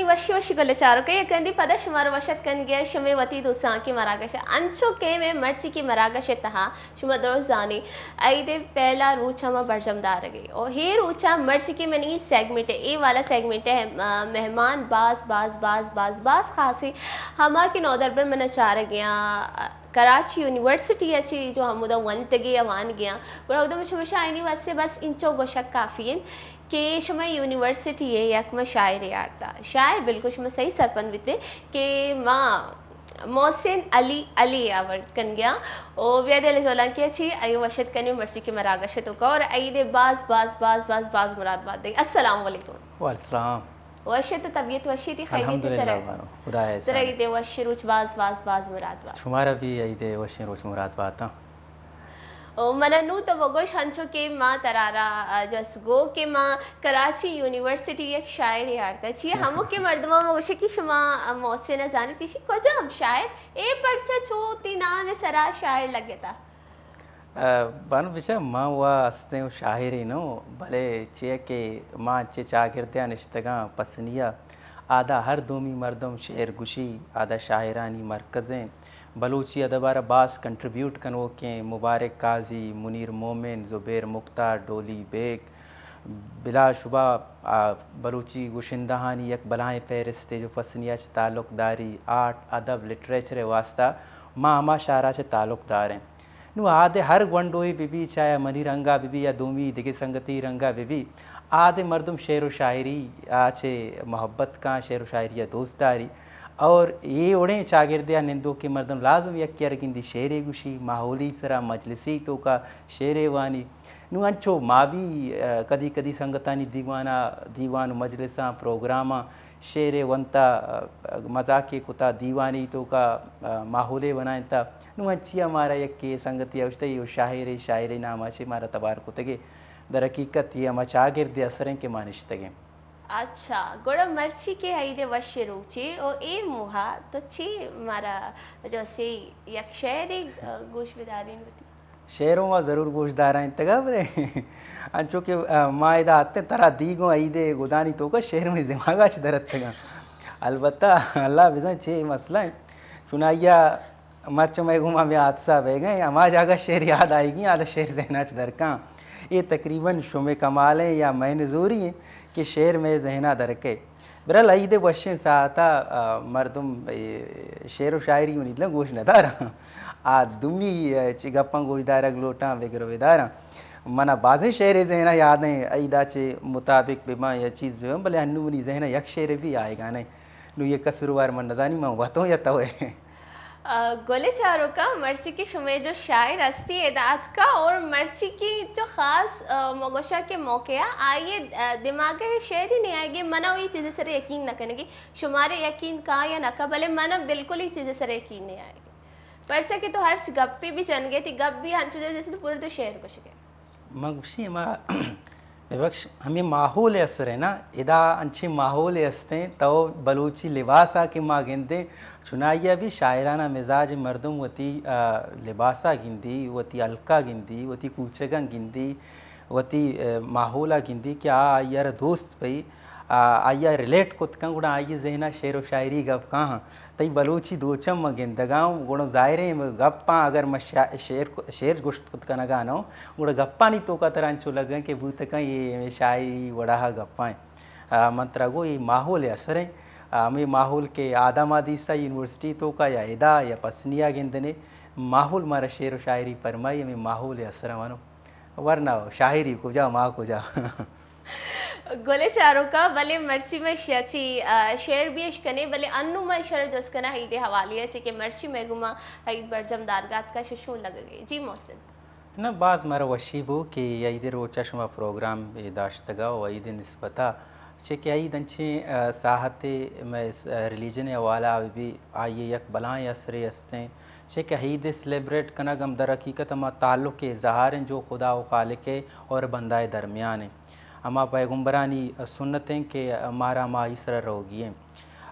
وشی وشی گل چاروکے، یک رندی پدا شمارا وش اتک کنگی آں شمے وتی دوستانکیں مراگش ءَ۔ انچو کہ مئے مرچی کی مراگش ءِ تہا شما درست زانی، عید ءِ پہلا روچ ءَ ما برجم دارگی۔ او ہے روچ ءَ مرچی کی منی سیگمنٹ ءِ، اے والا سیگمنٹ ءِ، آ، مہمان باز، باز، باز، باز، باز خاصی ہما کہ نودربر منا چارگی آں، کراچی یونیورسٹی ءَ چی جو ہمودا ونتگی یا وانگی آں۔ گڑا اگدم شما شاہینی واسطے بس انچو گوشگ کافی انت کہ شمئے یونیورسٹی ءِ یک ماں شاعرے آرتا۔ شاعر، بالکل شما صحیح سرپند بیتے کہ ما محسن علی علی آورد کنگیا۔ او بیا دل جولانکی چی آئی وشت کنی مرچی کہ مراگش توکا اور عید ءِ باز، باز، باز، باز، باز مراد بات دے۔ السلام علیکم۔ وعلیکم السلام۔ وشت، طبیعت وشی تی، خیریت سر؟ الحمدللہ بانو، خدا احسان۔ ترا عید ءِ وش روچ باز، باز، باز مراد بات۔ شمارا بھی عید ءِ وشیں روچ مراد باتاں۔ او منا نوں تو بگوش، ہنچو کہ ما ترارا، آ، جست گو کہ ما کراچی یونیورسٹی یک شاعرے آرتا۔ چی ہمو کہ مردماں ما گوشے کہ شما، آ، محسن ءَ زانی، تیشی کجام شاعر؟ اے پرچا چو تی نام ءِ سرا شاعر لگتا؟ آ، بانو بچا، ما وا ہستیں و شاعرے نوں، بلے چیا کہ ما انچیں چاگردیا نشتگاں پسنیا، آدا ہر دومی مردم شعر گوشی، آدا شاعرانی مرکزیں۔ بلوچی ادب ءَ را باز کنٹریبیوٹ کنوکیں مبارک قاضی، منیر مومن، زبیر مختار، ڈولی بیگ، بلا شبہ، آ، بلوچی گشندہانی یک بلاہیں فہرستے جو پسنیا چہ تعلق داری، آرٹ، ادب، لٹریچر ءِ واسطہ ما ہما شہرا چہ تعلق داریں۔ نوں آدے ہر گونڈوے بہ بی، چاہے منی رنگا بہ بی یا دومی دگہ سنگتی رنگا بہ بی، آدے مردم شعر و شاعری آ چہ محبت کاں، شعر و شاعری ءَ دوست داری۔ اور اے وڑیں چاگردے ءَ نندوکیں مردم لازم یکے ءَ را گندی شعرے گوشی، ماحولی سرا مجلسی توکا شعرے وانی۔ نوں انچو ما بھی، آ، کدی کدی سنگتانی دیوانا، دیوان و مجلساں، پروگراماں، شعرے ونتا، آ، مزاقے کتا، دیوانی توکا، آ، ماحولے بنائینتا۔ نوں انچیا مارا یکے سنگتے اوشتئی و شاعرے، شاعرے ناما چہ مارا تبار کتگے۔ در حقیقت یہ ہما چاگردے اثریں کہ ما نشتگیں۔ اچھا، گڑا مرچی کہ عید ءِ وشیں روچے او اے موہا تو چی مارا جو سے یک شعرے، آ، گوش بدارین وتی؟ شعر ما ضرور گوش دارائینتگا، بلے انچو کہ، آ، ما ادا اتیں ترا دیگوں عید ءِ گدانی توکا شعر منی دماغا چہ در اتگاں۔ البتہ اللہ بزاں چے مسئلہ ایں۔ چونائیا مرچ مئے گوما ہمے حادثہ بیگیں، ہما جاگہ شعر یاد آئیگی، آدا شعر ذہنا چہ درکاں۔ اے تقریباً شمے کمالیں یا مئے نزوری ایں کہ شعر مئے ذہنا درکے۔ برحال عید ءِ وشیں ساعتا، آ، مردم، اے، شعر و شاعری منی دلاں گوش نداراں۔ آ دومی، آ، چہ گپاں گوش دارگ لوٹاں، بگر و بداراں۔ منا بازیں شعرے ذہنا یادیں، عیدا چہ مطابق بباں یا چیز بباں، بلے انوں منی ذہنا یک شعرے بھی آئیگا نہ۔ نوں یہ قصوروار من نزانی، من وتوں یا توئے۔ آ، گل چاروکا، مرچی کہ شمئے جو شاعر ہستی ادا اتکا اور مرچی کہ جو خاص، آ، مگوشا کہ موقع آ، آئی، آ، دماغ ءَ شعری نہیں آئیگی، منا وہی چیز سر یقین نہ کنگی۔ شمارے یقین کا یا نہ کا، بلے منا بالکل ہی چیز سر یقین نہیں آئیگی۔ پرچا کہ تو ہرچ گپے بھی جنگے، تی گپ بھی ہنچو جیسے تو پورے تو شعر گوشگے۔ من گوشی ہما، ببخش، ہمے ماحول ءِ اثر ءَ نا، ادا انچیں ماحولے ہستیں، تو بلوچی لباسا کہ ما گندیں، چنائیا بھی شاعرانہ مزاج مردم وتی، آ، لباسا گندی، وتی ہلکا گندی، وتی کوچگاں گندی، وتی، آ، ماحولا گندی کہ آ آئی ءَ را دوست بئی، آ، آئی ءَ ریلیٹ کت کن، گڑا آئی ءِ ذہنا شعر و شاعری گپ کاہاں۔ تئی بلوچی دوچم من گندگاں، گڑا ظاہریں گپاں اگر من شا-، شعر، شعر گوشت کت کنگا نہ اوں، گڑا گپانی توکا ترا انچو لگیں کہ بوت کن اے ہمے شاعری وڑا گپاں۔ آ، من ترا گوں اے ماحول ءِ اثریں، آ، ہمے ماحول کہ آدم آدیسا یونیورسٹی توکا یا ادا یا پسنیا گندنے، ماحول مارا شعر و شاعری پرمائی، ہمے ماحول ءِ اثر وانو۔ ورنہ شاعری کجا ما کجا۔ گل چاروکا، بلے مرچی مئے شیا چی، آ، شعر بھی اشکنے، بلے انو مئے شر جست کنا عید حوالی چی کہ مرچی مئے گما عید برجم دارگا اتکا، ششون لگگے۔ جی محسن۔ نہ، باز مارا وشی بو کہ عید روچا شما پروگرام داشتگا و عید نسبتا، چہ کہ عید انچیں، آ، ساہتے مئے س-، آ، ریلیجن حوالہ بھی آئی یک بلائیں اثرے ہستیں۔ چہ کہ عید سلیبریٹ کنگ ہم در حقیقت ہما تعلق اظہار ہیں جو خدا و خالق ہے اور بندہ درمیان ہیں۔ ہما پیغمبرانی سنت ہیں کہ مارا ہما آئی سرا روگی ہیں۔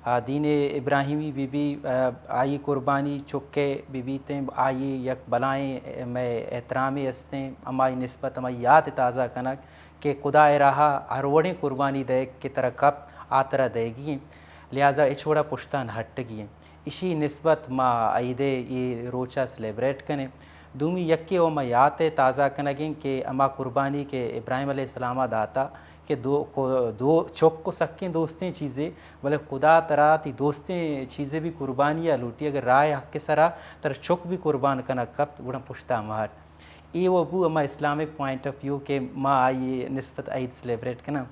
آ، دین ابراہیمی بی بی، آ، آئی قربانی چکے بی بیتیں، آئی یک بلائیں مئے احترامے ہستیں، ہمائی نسبت ہمائی یاد تازہ کنگ کہ خدا ءِ راہا ہر وڑیں قربانی دئیگ کہ ترا کپت، آ ترا دئیگی انت۔ لہذا ہچ وڑا پشتا نہ ہٹگی ایں۔ اشی نسبت ما عید ءِ اے روچا سیلیبریٹ کنیں۔ دومی یکے و ما یات ءِ تازہ کنگیں کہ ہما قربانی کہ ابراہیم علیہ السلام ءَ داتا کہ دو، دو چک و سکیں دوستیں چیزے، بلے خدا ترا تی دوستیں چیزے بھی قربانی ءَ لوٹی، اگر راہ حق ءِ سرا ترا چک بھی قربان کنگ کپت، گڑا پشتا مہ ہٹ۔ اے و بو ہما اسلامک پوائنٹ آف ویو کہ ما آئی نسبت عید سیلیبریٹ کناں۔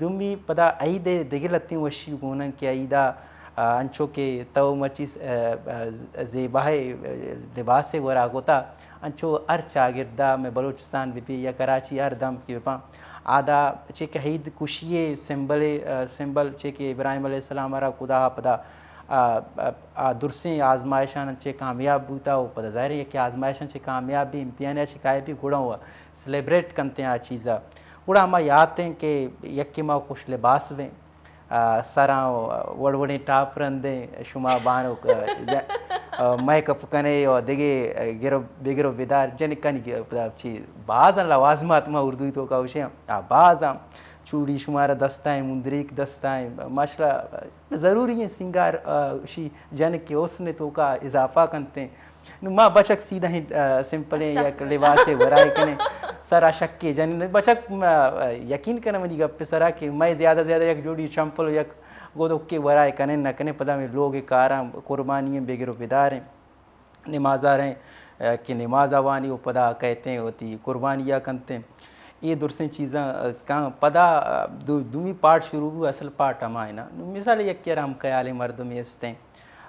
دومی پدا عید ءِ دگہ لتیں وشی گونن کہ عید ءَ، آ، انچو کہ تو مرچی س-، آ، آ، زیباہ لباسے گورا گوتا، انچو ہر چاگردا مئے بلوچستان بہ بی یا کراچی ہر دم کہ بہ باں، آدا چہ کہ عید خوشی ءِ سمبل، آ، سمبل چہ کہ ابراہیم علیہ السلام ءَ را خدا پدا آ، آ، آ درسیں آزمائشاں چہ کامیاب بوتا و پدا ظاہر ہے یکے آزمائشاں چہ کامیاب بی، امتحانے چہ کائے بی گڑا و سیلیبریٹ کنتے آ چیزا۔ گڑا ہما یات ہیں کہ یکے ما خوش لباس بیں، آ، سراں وڑ وڑیں ٹاپ رندیں، شما بانک، آ، ج-، آ، میک اپ کنے و دگہ، آ، گرو، بگرو بدار، جنکانی گ-، پدا چی، باز لوازمات ما اردوی توکا گوشیں، آ، باز ہم چوڑی شمارا دستائیں، مندریک دستائیں، ماشاءاللہ، ضروری ایں سنگار، آ، اشی جنک ءِ حسن ءِ توکا اضافہ کنت ایں۔ نوں ما بچک سیدھا ایں، آ، سمپلیں یک لباسے ورائے کنیں، سرا شکے جنیں۔ بچک، آ، یقین کنیں منی گپ ءِ سرا کہ مئے زیادہ زیادہ یک جوڑی چمپل و یک گدوکے ورائے کنیں نہ کنیں، پدا ہمے لوگ ءِ کاراں، قربانی ایں، بگر و بدار ایں۔ نمازا رہیں، آ، کہ نمازا وانی و پدا کئیت ایں وتی قربانیا کنت ایں۔ اے درسیں چیزاں، آ، کاں پدا، آ، دو-، دومی پارٹ شروع بو، اصل پارٹ ہما ایں نا۔ نوں مثال یکے را ہم خیالیں مردمے است ایں،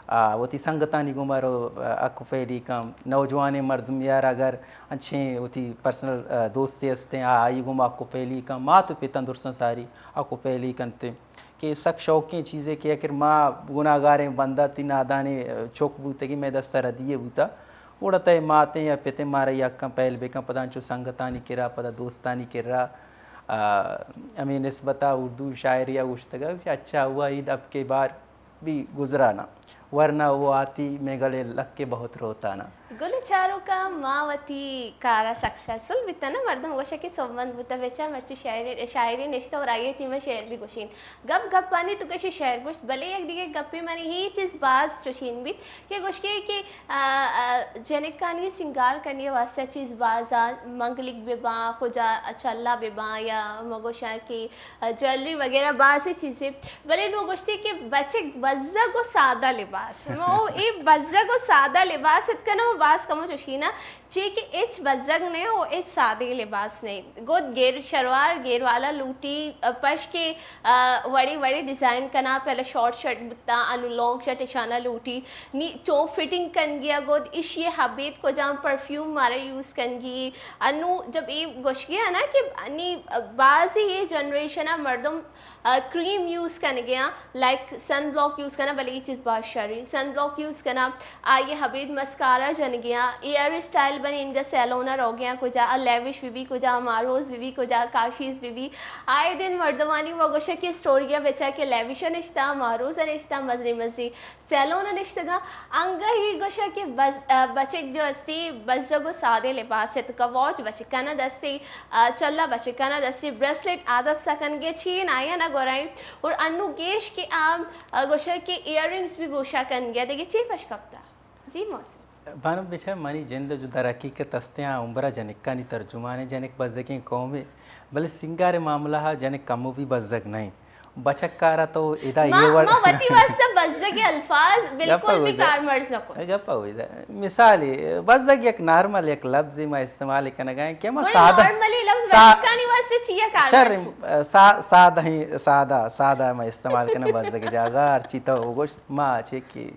آ، وتی سنگتانی گوما رو، آ، حق و پہلی کاں، نوجوانیں مردمے را اگر انچیں وتی پرسنل، آ، دوستے است ایں، آ، آئی گوما حق و پہلی کاں، مات و پتاں درساں ساری حق و پہلی کنت ایں۔ کہ سک شوقیں چیزے کہ اگر ما گناہگاریں بندہ تی نادانیں چک بوتگیں، مئے دستا ردی ئے بوتا، گڑا تئے ماتیں یا پتیں مارا یکاں پہل بکن، پدا انچو سنگتانی کرا، پدا دوستانی کرا، آ، ہمے نسبتا اردو شاعریا گوشتگا کہ اچھا ہوا عید اب کے بار بھی گزرا نا، ورنہ وہ آتی میں گلے لگ کے بہت روتا نا۔ گل چاروکاں، ما وتی کارا سکسیسفل بیتہ نا، مردم گوشہ کہ سوبمند بوتہ، بچار مرچی شاعرے، شاعرے نشتہ اور آئی ٹیم شعر بھی گوشین۔ گپ گپانی تو کشی شعر گوشت، بلے یک دیگہ گپے منی ہی چیز باز چوشین بیت کہ گوشگے کہ، آ، آ، جنکانی سنگار کنی واسطہ چیز باز آ، منگلک بہ باں، خجا چلا بہ باں یا مگوشاں کہ جویلری وغیرہ بازیں چیزے، بلے نوں گوشتی کہ بچک بزگ و سادہ لباس۔ ما اے بزگ و سادہ لباس ات کناں، ما باز کمو چوشینا، چی کہ ہچ بزگ نہ و ہچ سادہ لباس نہ۔ گد گیر شلوار گیر والا لوٹی، پشکے، آ، وڑی وڑی ڈیزائن کنا، پہلے شارٹ شرٹ بتا، انو لانگ شرٹ اشانا لوٹی، نی چو فٹنگ کنگی گد، اشی ہبید کجام پرفیوم مارا یوز کنگی۔ انو جب اے گوشگی ہے نا کہ نی بعضی اے جنریشن مردم آ، کریم یوز کنگیاں، لائک سن بلاک یوز کناں، بلے اے چیز باز شری۔ سن بلاک یوز کناں، آئی ہبید مسکارا جنگیاں، ایئر اسٹائل بنینگا سیلونا روگیاں، کجا آ لیوش بی بی، کجا آ ماروز بی بی، کجا آ کاشیز بی بی۔ آئے دن مردمانی ما گوشہ کہ اسٹوریا بچا کہ لیوشا نشتا، ماروزا نشتا، مزنی مزنی سیلون ء نشتگاں۔ انگہ ای گوشاں کہ بز-، آ، بچک جو استی بزگ و سادے لباس اتکا، واچ بچکانا دستی، آ، چلا بچکانا دستی، بریسلیٹ آ دستا کنگے، چین آیا نہ گورائیں۔ اور انو گیش کہ آ، آ، گوشاں کہ ایئرنگز بھی گوشا کنگے، دگہ چی پش کپتا؟ جی محسن۔ بانو بچار منی جند جو در حقیقت استیں آ عمرہ جنکانی ترجمانے، جنک بزگیں قومے، بلے سنگار معاملہ ء جنک کمو بھی بزگ نہ انت۔ بچکارا تو ادا ما، اے وڑ ما وتی واسطہ بزگ الفاظ بالکل بھی کارمرز نہ کن۔ گپا ہوئی دا۔ مثالے، بزگ یک نارمل یک لفظے ما استعمال کنگا ہیں کہ ما گڑا سادہ نارملی لفظ سا-، بچکانی واسطہ چیا کارمرز شر، کن؟ سا-، سادہ ہی، سادہ، سادہ ما استعمال کنگا بزگ جاگا، ہرچی تو گوش ما چے کہ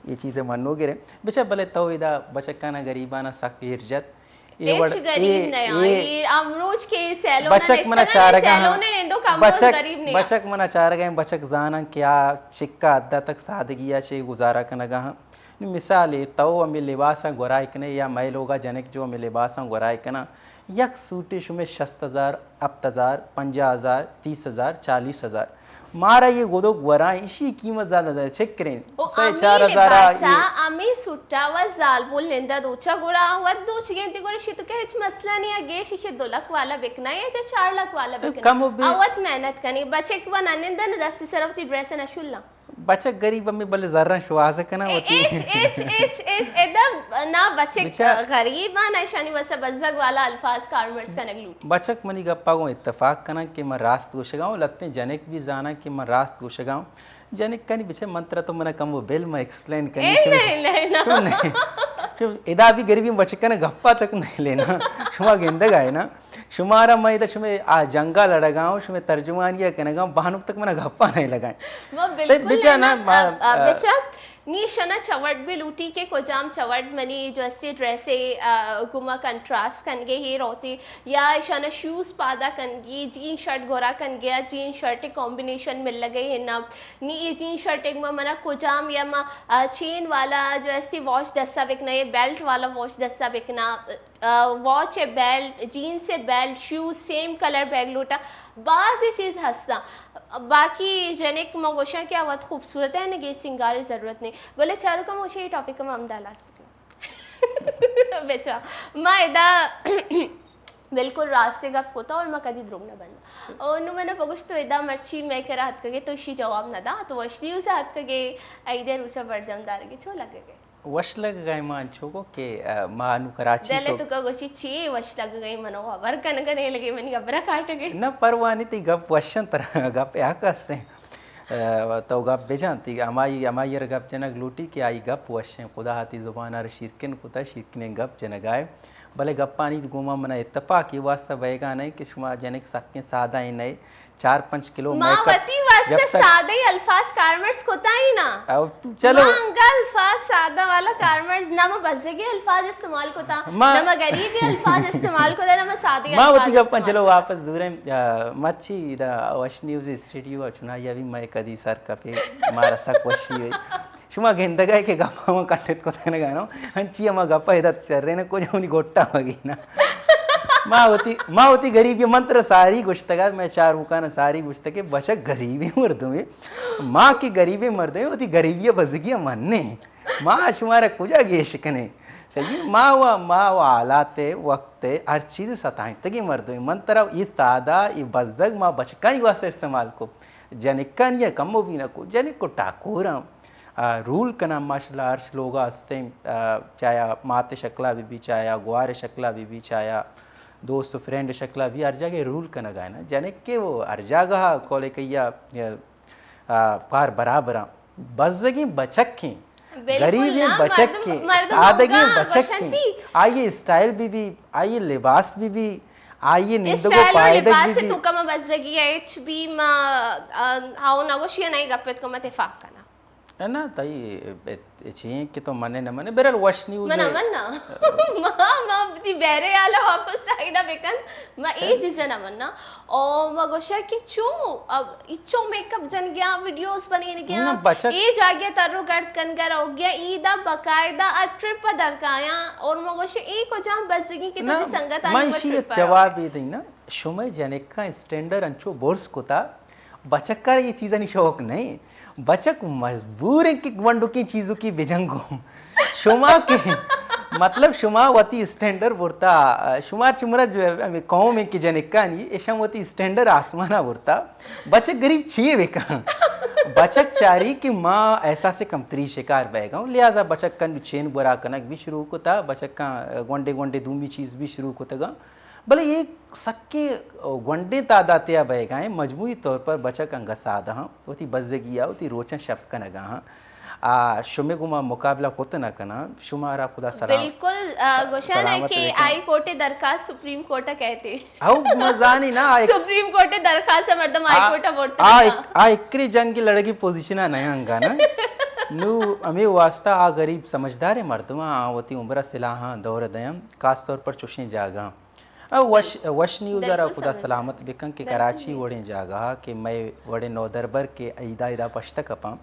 اے چیز منو گرے۔ بچار بلے تو ادا بچکانا غریبانا سک ایر جت۔ اے وڑ ہچ غریب اے، نہ آں۔ اے اے امروچ کہ سیلون بچک منا نشتگاں، چارگا ہاں۔ سیلون نندو کم بچک، غریب نہیں آں۔ بچک منا چارگا ہیں، بچک زاناں کہ آ چکا حد تک سادگی آ چے گزارا کنگا ہاں۔ نی مثال اے، تو ہمے لباساں گورائے کنے یا مئے لوگا جنک جو ہمے لباساں گورائے کناں، یک سوٹے شمے شست ہزار، ہپت ہزار، پنجاہ ہزار، تیس ہزار، چالیس ہزار۔ مارا یہ گدوک ورائیں، اشی قیمت زیادہ زیادہ چک کریں۔ او سئے امی چار ہزار آ لباسا، یہ امی سوٹا و زالبول نندا دوچا گڑا وت دوچ گینتی گڑا شی تو کہ ہچ مسئلہ نہیں ہے، گیش اشی دو لکھ والا بکنا یا چا چار لکھ والا بکنا۔ کم و بی آ وت محنت کنی، بچک و نندا نہ دستی سر وتی ڈریس نہ شلا۔ بچک گریب ہمے بلے زراں شوہاز کناں اے، وتی۔ ایچ، ایچ، ایچ، ایچ، ادا نا بچک بچا غریب آں، نا ایشانی واسطہ بزگ والا الفاظ کارمرز کنگ لوٹی۔ بچک منی گپا گوں اتفاق کناں کہ من راست گوشگاں و لتیں جنک بھی زاناں کہ من راست گوشگاں۔ جنکانی بچے من ترا تو منا کمو بل ما ایکسپلین کنی اے، شو۔ نہیں، نہیں، نا۔ شو نہیں۔ شو ادا بھی گریبی بچکاں گپا تک نہیں لینا۔ شما گندگ آئے نا۔ شمارا من ادا شمے آ جنگا لڑگاں و شمے ترجمانی ء کنگاں، بانک تک منا گپا نہیں لگائیں۔ ما تئی بلکل بچا نا، نا، ما، آ، آ، آ، بچا، نی شنا چوٹ بھی لوٹی کہ کجام چوٹ منی جو استی ڈریس ء، آ، گما کنٹراسٹ کنگے ہی روتی، یا شنا شوز پادا کنگی، جین شرٹ گورا کنگے، یا جین شرٹ کمبینیشن مل لگے ہی نا۔ نی یہ جین شرٹ ایک ما منا کجام یا ما، آ، چین والا جو استی واچ دستا بکنا، یہ بیلٹ والا واچ دستا بکنا، آ، واچ ء بیلٹ، جینز ء belt, shoes, same colour bag لوٹا، بازیں چیز ہستاں۔ باقی جنک ما گوشاں کہ آ وت خوبصورت ہے، انہیں گیش سنگار ء ضرورت نہیں۔ گلے چاروکا ما گوشاں یہ ٹاپک ما ہمدا ہلاس بکناں۔ بچا، ما ادا بالکل راست گپ کتا اور ما کدی دروگ نہ بنداں۔ اور نو منا بگوش تو ادا مرچی مئے کرا اتکگے تو اشی جواب نہ دا، تو وش نیوز اتکگے، عید ء روچا برجم دارگے، چو لگگے؟ وش لگگائے ما انچو کو کہ، آ، ما انو کراچی دل تو تو کا گوشی چی وش لگگائے، منو خبر کنگا نہیں لگے، منی خبر کاٹگے۔ نہ پرواہ نہیں، تئی گپ وشن ترا گپ حق ہستیں۔ آ، تو گپ بجان، تئی ہمائی، ہمائی ار گپ جنگ لوٹی کہ آئی گپ وشیں، خدا ہاتی زبان ار شیرکن کتا، شیرکنیں گپ جنگائے۔ بلے گپانی گوما منا اتفاق یہ واسطہ بئیگا نہیں کہ شما جنک سکیں سادہ ہی نہیں۔ چار پنچ کلو ما میک اپ وتی واسطہ جب تک سادہ ہی الفاظ کارمرز کتا ہی نا۔ او تو چلو۔ ما انگا الفاظ سادہ والا کارمرز نہ، ما بزگی الفاظ استعمال کتا، ما نہ ما غریبی الفاظ استعمال کتا، نہ ما سادی ما الفاظ وتی گپاں استعمال چلو کتا۔ واپس زوریں، آ، مرچی دا وش نیوز اسٹوڈیو ء چنائی ابھی میں کدی سر کپے مارا سک وشی ہوئی۔ شما گندگ ء کہ گپ ہم کٹت کتگ نہ گانو، انچی ہما گپ ء ادا چرین کجا منی گٹا مگینا۔ ما وتی، ما وتی غریبی من ترا ساری گوشتگ ات، میں چار مکان ساری گوشتگ کہ بچک غریبیں مردمے، ما کہ غریبیں مردمے، وتی غریبی ء بزگی ء منیں۔ ما شمارا کجا گیش کنیں؟ سجی ما و، ما و حالات وقت ہر چیز ستائیں تگی مردمے۔ من ترا یہ سادہ، یہ بزگ ما بچکانی واسطہ استعمال کو، جنکانی کم و بی نہ کو، جنک کو ٹاکوراں۔ آ، رول کناں ماشاءاللہ ہرچ لوگا ہستیں، آ، چاہے آ مات شکلا بی بی، چاہے آ گوار شکلا بی بی، چاہے آ دوست و فرینڈ شکلا بی، ہر جاگہ رول کنگا ہے نا۔ جنک کے وہ ہر جاگہ کولے کیا، آ، پار برابراں۔ بزگیں بچکیں، بالکل غریبیں نا، بچکیں، مردم، مردم سادگیں اوگا بچکیں۔ گوشنتی۔ آئی اسٹائل بی بی، آئی لباس بی بی، آئی نندگ و اسٹائل و پائدگ لباس بی بی۔ تو کم بزگی ہے، اچ بی ما، آ، ہاؤ نگوشی نہیں گپت کو مت افاق کنا۔ نہ، تئی چی کہ تو منے نہ منے، بہرحال وش نیوز منا ہے۔ من نا۔ ما، ما دی بہرے حالا واپس آئی نہ بکن۔ ما اے چیز نہ من نا۔ او ما گوشا کہ چو، اب اچو میک اپ جن گیا، ویڈیوز بنین گیا۔ نہ، بچک۔ اے جاگہ تر رو گرد کن گر ہو گیا، ایدا باقاعدہ ا ٹرپ در کایا۔ اور ما گوشا اے کجام بزگی کہ نہ، تو سنگت آنی من پر اسی ٹرپ پر جواب ہو۔ یہ دیں نا۔ شمئے جنکاں اسٹینڈر انچو برز کتا، بچکار یہ چیزانی شوق نہیں۔ بچک مجبور ہیں کہ گونڈو کی چیزوں کی بجنگو۔ شما کہ، مطلب شما وتی اسٹینڈر برتا، شما چمرا جو ہمیں قوم ہیں کہ جنکانی، اشم وتی اسٹینڈر آسمانا برتا۔ بچک غریب چیے بکن؟ بچک چاری کہ ما احساس کمتری شکار بہ گا، لہذا بچک کن چین برا کنک بھی شروع کتا، بچک کا گونڈے گونڈے دومی چیز بھی شروع کتگا۔ بلے اے سکیں گونڈیں تعداد ء بئیگا ایں، مجموعی طور پر بچک انگت سادہ آں، وتی بزگی ء وتی روچاں شپ کنگا آں۔ آ، شمے گوما مقابلہ کت نہ کناں، شمارا خدا سلام، بالکل، آ، گوشان ہے سلامت کہ بکن۔ ہائی کورٹ ء درخواست سپریم کورٹ ء کئیت۔ او، ما زانی نا، آ، سپریم کورٹ ء درخواست ء مردم ہائی آ، کورٹ ء برتگ آ، نا۔ آ اکری جنگ لڑگی پوزیشن ء نہ انگا نا۔ نو ہمے واسطہ آ غریب سمجھداریں مردم آں، آ وتی عمر ء سلاہاں دور دیاں، خاص طور پر چوشیں جاگہاں۔ آ، وش، وش نیوز ء را خدا سلامت بکن کہ کراچی وڑیں جاگہ کہ مئے وڑیں نودربر کہ ایدا ایدا پشت کپاں،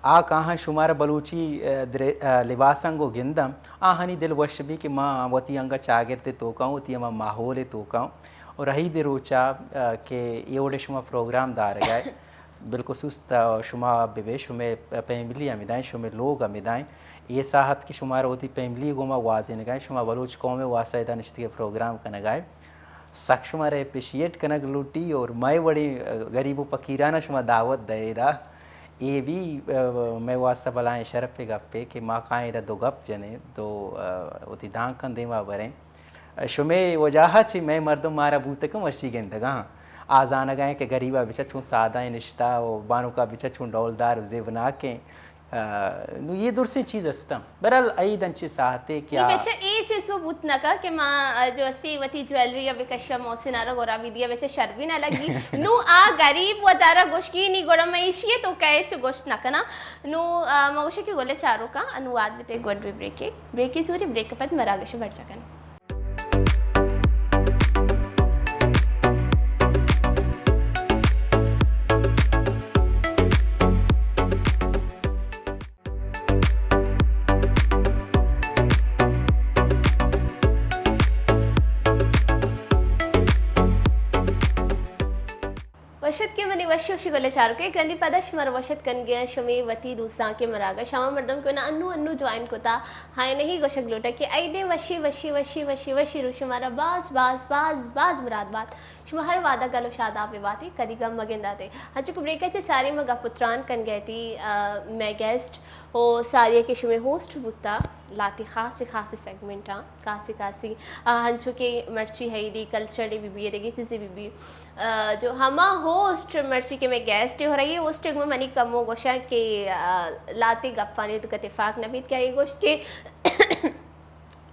آ کاہاں شمارا بلوچی، آ، درے-، آ، لباساں گوں گنداں، آہانی دل وش بی کہ ما وتی انگا چاگرد ء توکاں، وتی ہما ماحول ء توکاں، اور عید ء روچا، آ، کہ اے وڑیں شما پروگرام دارگا ئے۔ بالخصوص تا شما بہ بے، شمے فیملی ہمدائیں، شمے لوگ ہمدائیں۔ اے ساعت کہ شمارا وتی فیملی گوما گوازینگائیں، شما بلوچ قوم واسطہ ادا نشتگے پروگرام کنگائے۔ سک شمارا اپریشیٹ کنگ لوٹی اور مئے وڑیں غریب و فقیرانا شما دعوت دئے ادا۔ اے بھی، آ، مئے واسطہ بلاہیں شرپے گپے کہ ما کائیں ادا دو گپ جنیں، دو، آ، وتی دانکاں دیما بریں۔ شمے وجاہ ءَ چہ مئے مردم مارا بوتگ ءُ مرچی گندگ ءَ آں۔ آ زانگ ءَ ایں کہ گریب ءَ بچار چون سادہ ایں نشتہ ءُ بانک ءَ بچار چون ڈولدار ءُ زیبناک ایں۔ آ، نوں اے درسیں چیز استاں۔ بہرحال، عید انچیں ساعتے کہ نی آ بچہ اے چیز وہ بوت نہ کا کہ ما، آ، جو استی وتی جویلری ءَ بکشاں، محسن ءَ را گورا بھی دیا، بچہ شر بھی نہ لگی۔ نوں آ گریب وتارا گوشگی نی گڑا میں ایشی ءِ توکا ہچ گوشت نہ کناں۔ نوں، آ، ما گوشاں کہ گلے چاروکاں، انوں وہد بتے گڈ بی بریکے۔ بریکے زوری، بریک ءَ پد مراگش ءَ برجا کنیں۔ وش اتکے منی وشی وشی گلیں چاروکاں، یک رندے پدا شمارا وش اتک کنگے آں شمے وتی دوستانکیں مراگش ءَ۔ ہما مردم کہ منا انو انو جوائن کتا، ہائیں نہیں گوشگ لوٹاں کہ عید ءِ وشی وشی وشی وشی وشی روچ ءَ شمارا باز باز باز باز مراد بات۔ شما ہر وہدا گل ءُ شاداب بباتے، کدی گم مگنداتے۔ ہنچو کہ بریک ءَ چہ ساری ما گپ ءُ تران کنگا اتیں، آ، مئے گیسٹ ءُ ساری کہ شمے ہوسٹ بوتا، لہتے خاصیں خاصیں سیگمنٹاں، خاصیں خاصیں، آ، ہنچو کہ مرچی عید ءِ کلچر ءِ بی بی، دگہ چیزے بی بی۔ آ، جو ہما ہوسٹ مرچی کہ مئے گیسٹ ءِ، ہور اے ہوسٹ ءَ گوں منی کمو گوشاں کہ، آ، لہتے گپانی توکا اتفاق نہ بیت کہ اے گوشت کہ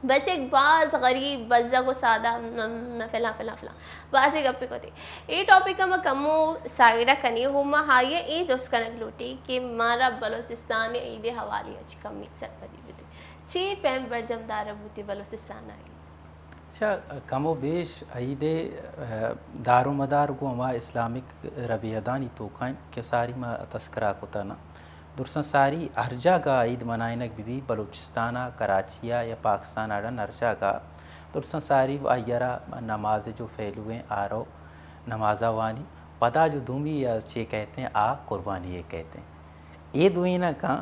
بچک باز غریب، بزگ ءُ سادہ، نہ، نہ فلاں، فلاں، فلاں۔ بازیں گپے کتے۔ اے ٹاپک ءَ ما کمو سائیڈ ءَ کنیں، ہو ما آئی ءَ اے جست کنگ لوٹیں کہ مارا بلوچستان ءِ عید ءِ حوالے ءَ چہ کمے سرپدی بدے۔ چے پیم برجم دارگ بوتے بلوچستان ءَ عید؟ اچھا، کم و بیش عید ءِ، آ، دار و مدار گوں ہما اسلامک ربیدانی توکا انت کہ ساری ما تذکرہ کتا نا۔ درساں ساری ہر جاگہ عید منائینگ بہ بی، بلوچستان ءَ، کراچی ءَ یا پاکستان ءَ اڑن ہر جاگہ۔ درساں ساری آئی ءَ را نماز جو پہلو ایں آ رو نماز ءَ وانی، پدا جو دومی چے کہتے ہیں آ قربانی ءَ کہتے ہیں۔ اے دوئیناں کاں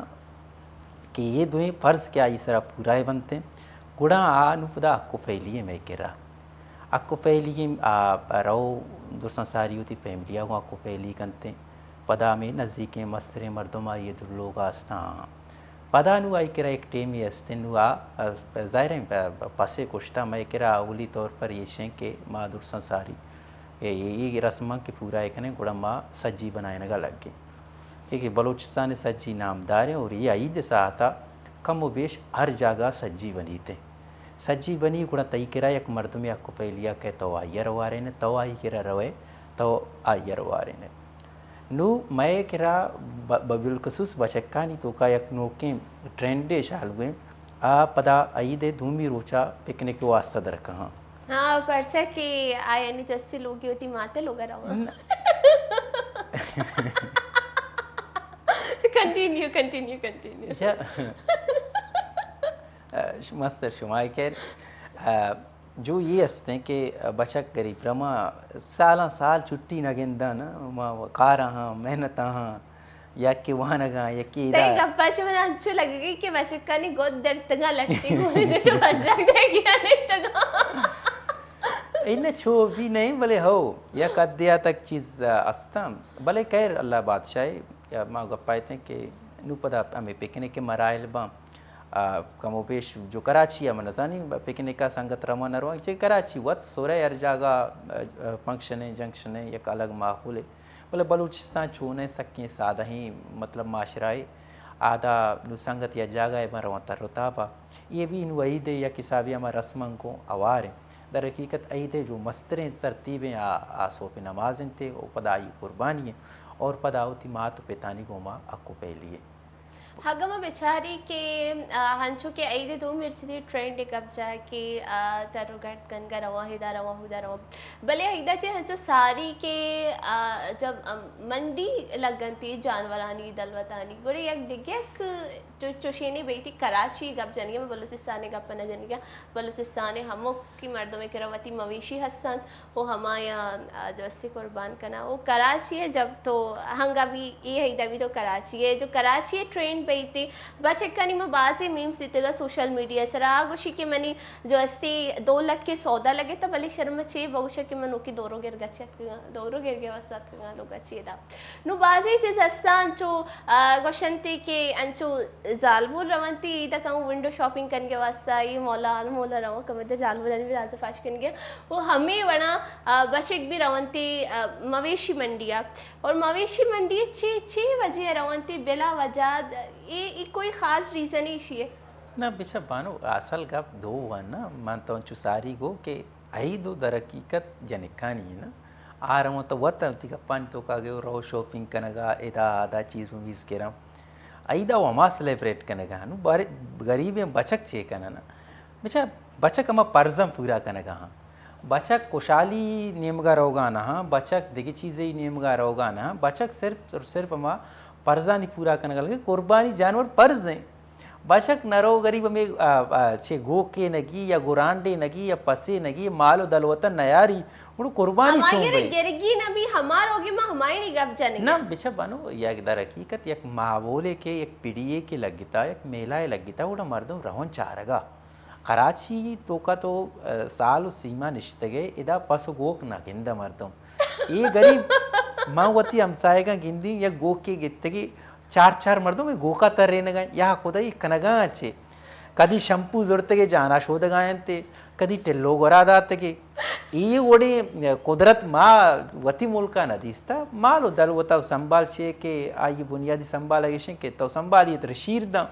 کہ اے دوئیں فرض کہ آئی سرا پورا بنت انت، گڑا آ نوں پدا حق و پہلی ءَ مئے کرا۔ حق و پہلی ءَ آ رو درساں ساری وتی فیملی ءَ گوں حق و پہلی کنت انت۔ پدا ہمے نزیکیں مستریں مردم آئی ءِ دلوگ ءَ استاں۔ پدا نوں آئی کرا یک ٹیمے است انت، نوں آ، آ، ظاہر انت، پ-، پسے کشتا مئے کرا اولی طور پر ایش انت کہ ما درساں ساری اے، اے، اے رسماں کہ پورا کنیں گڑا ما سجی بنائینگ ءَ لگیں۔ کہ بلوچستان ءِ سجی نامدار ایں اور اے عید ءِ ساعت ءَ کم و بیش ہر جاگہ سجی بنیت انت۔ سجی بنی گڑا تئی کرا یک مردمے حق و پہلی ءَ کئے تو آئی ءَ را وارین ئے، تو آئی کرا روئے تو آئی ءَ را وارین ئے۔ نوں مئے کرا ب-، ب-، بالخصوص بچکانی توکا یک نوکیں ٹرینڈے چالو انت، آ پدا عید ءِ دومی روچا پکنک ءِ واسطہ درکاں۔ ہاں، پرچا کہ آیانی جستی لوگی وتی ماتے لوگا رواں۔ نہ۔ Continue, continue, continue. اچھا۔ آ، ش-، مستر شما کہ، آ، جو یہ است ہیں کہ بچک گریب رما سالاں سال چھٹی نہ گنداں نا، ما کاراں ہاں، محنتاں ہاں، یکے وانگاں، یکے تئی ادا۔ گپا چہ من انچو لگگی کہ بچکانی گد درتگاں لٹی گوری دے چو بجگ دے گیا نشتگاں۔ اے نہ چو بھی نہیں، بلے ہو، یک حدیا تک چیز، آ، استاں۔ بلے خیر، اللہ بادشاہی، آ، ما گپا ایتیں کہ نو پدا ہمیں پکنک کے مراحل باں۔ آ، کم و بیش جو کراچی ءَ من نزانی پکنک ءَ سنگت رواں نہ رواں، چہ کراچی وت سورہ ہر جاگہ، آ، آ، فنکشن ایں، جنکشن ایں، یک الگ ماحول ایں۔ بلے بلوچستان چونیں سکیں سادہیں، مطلب، معاشرہ اے۔ آدا نوں سنگت یک جاگہ ءَ بہ رواں تر و تاب ءَ۔ اے بھی نوں عید ءِ یک حسابے ہما رسماں گوں ہوار ایں۔ در حقیقت عید ءِ جو مستریں ترتیب ایں آ، آ سوب نماز انت و پدا آئی قربانی ایں اور پدا وتی مات و پتانی گوما حق و پہلی ایں۔ اگاں ما بچاری کہ، آ، ہنچو کہ عید ءِ دومی روچ ءَ ٹرینڈ ءِ گپ جاہ کہ، آ، تر و گرد کنگ ءَ رواں، ادا رواں، ہودا رواں۔ بلے عید ءَ چہ ہنچو ساری کہ، آ، جب، ام، منڈی لگنتی جانورانی، دلوتانی، گڑا یک دگہ یک چو-، چوشینے بیتی کراچی ءِ گپ جنگی، ما بلوچستان ءِ گپ نہ جنگی، بلوچستان ءِ ہمک کہ مردمے کرا وتی مویشی ہستنت و ہمایاں، آ، جو استی قربان کناں۔ و کراچی ءَ جب تو ہنگا بھی، اے عیدا بھی تو کراچی ءَ، جو کراچی ءِ ٹرینڈ ایتی۔ بچکانی ما بازیں میمز دیتگا سوشل میڈیا سرا، آ گوشی کہ منی جو استی دو لکھ کے سودا لگے تا، بلے شرم چے بگوشا کہ من نوکی دورو گر گچ اتکگاں، دورو گر گے واسطہ اتکگاں لوگا چے دا۔ نو بازیں چیز ہستا انچو، آ، گوشنتی کہ انچو زالبول رونتی ایدا کم ونڈو شاپنگ کنگے واسطہ، ای مولا آن مولا رون کم دا زالبولانی بھی راز پاش کنگے۔ وہ ہمیں وڑا، آ، بچک بھی رونتی، آ، مویشی منڈیا۔ اور مویشی منڈی چے، چے وجہ رونتی بلا وجہ، اے، اے کوئی خاص ریزن ایشی ہے؟ نہ بچا بانو، اصل گپ دو وان نا، من تو انچو ساری گو کہ عید و در حقیقت جنکانی ہے نا۔ آ رون تو وت وتی گپانی توکا گے رو شاپنگ کنگا، ادا ادا چیز و میز گراں۔ عیدا و ہما سیلیبریٹ کنگا، نو بارے غریبیں بچک چے کنن؟ بچا بچک ہما پرزاں پورا کنگا ہاں۔ بچک کشالی نیمگا روگا نہ ہاں، بچک دگہ چیزے نیمگا روگا نہ ہاں، بچک صرف اور صرف ہما پرزانی پورا کنگا لگے، قربانی جانور پرز ہیں۔ بچک نہ رو غریب ہمیں، آ، آ، چے گوکے نگی یا گرانڈے نگی یا پسے نگی، مال و دلوتن نیاری، گڑا قربانی چون ہمائی بئی؟ گرگی نہ بی، ہما روگے ما ہمائی نی گپ جنگے۔ نہ، بچا بانو، یک در حقیقت یک ماحولے کے، یک پڑیے کے لگتا، یک میلہ لگتا، گڑا مردم رہن چارگا۔ کراچی توکا تو، آ، سال و سیما نشتگے، ادا پس و گوک نہ گندہ مردم۔ اے غریب، ما وتی ہمسایگاں گندی، یک گوکے گتگی، چار چار مردم اے گوکا ترینگا، یا خدائی کنگا چے۔ کدی شمپو زرتگے جانا شودگا انتے، کدی ٹلو گورا داتگے۔ اے وڑیں قدرت ما وتی ملکا نہ دیستا۔ مال و دل وتا سنبھال چے کہ آئی بنیادی سنبھال ایشیں کہ تو سنبھالی تر شیر داں۔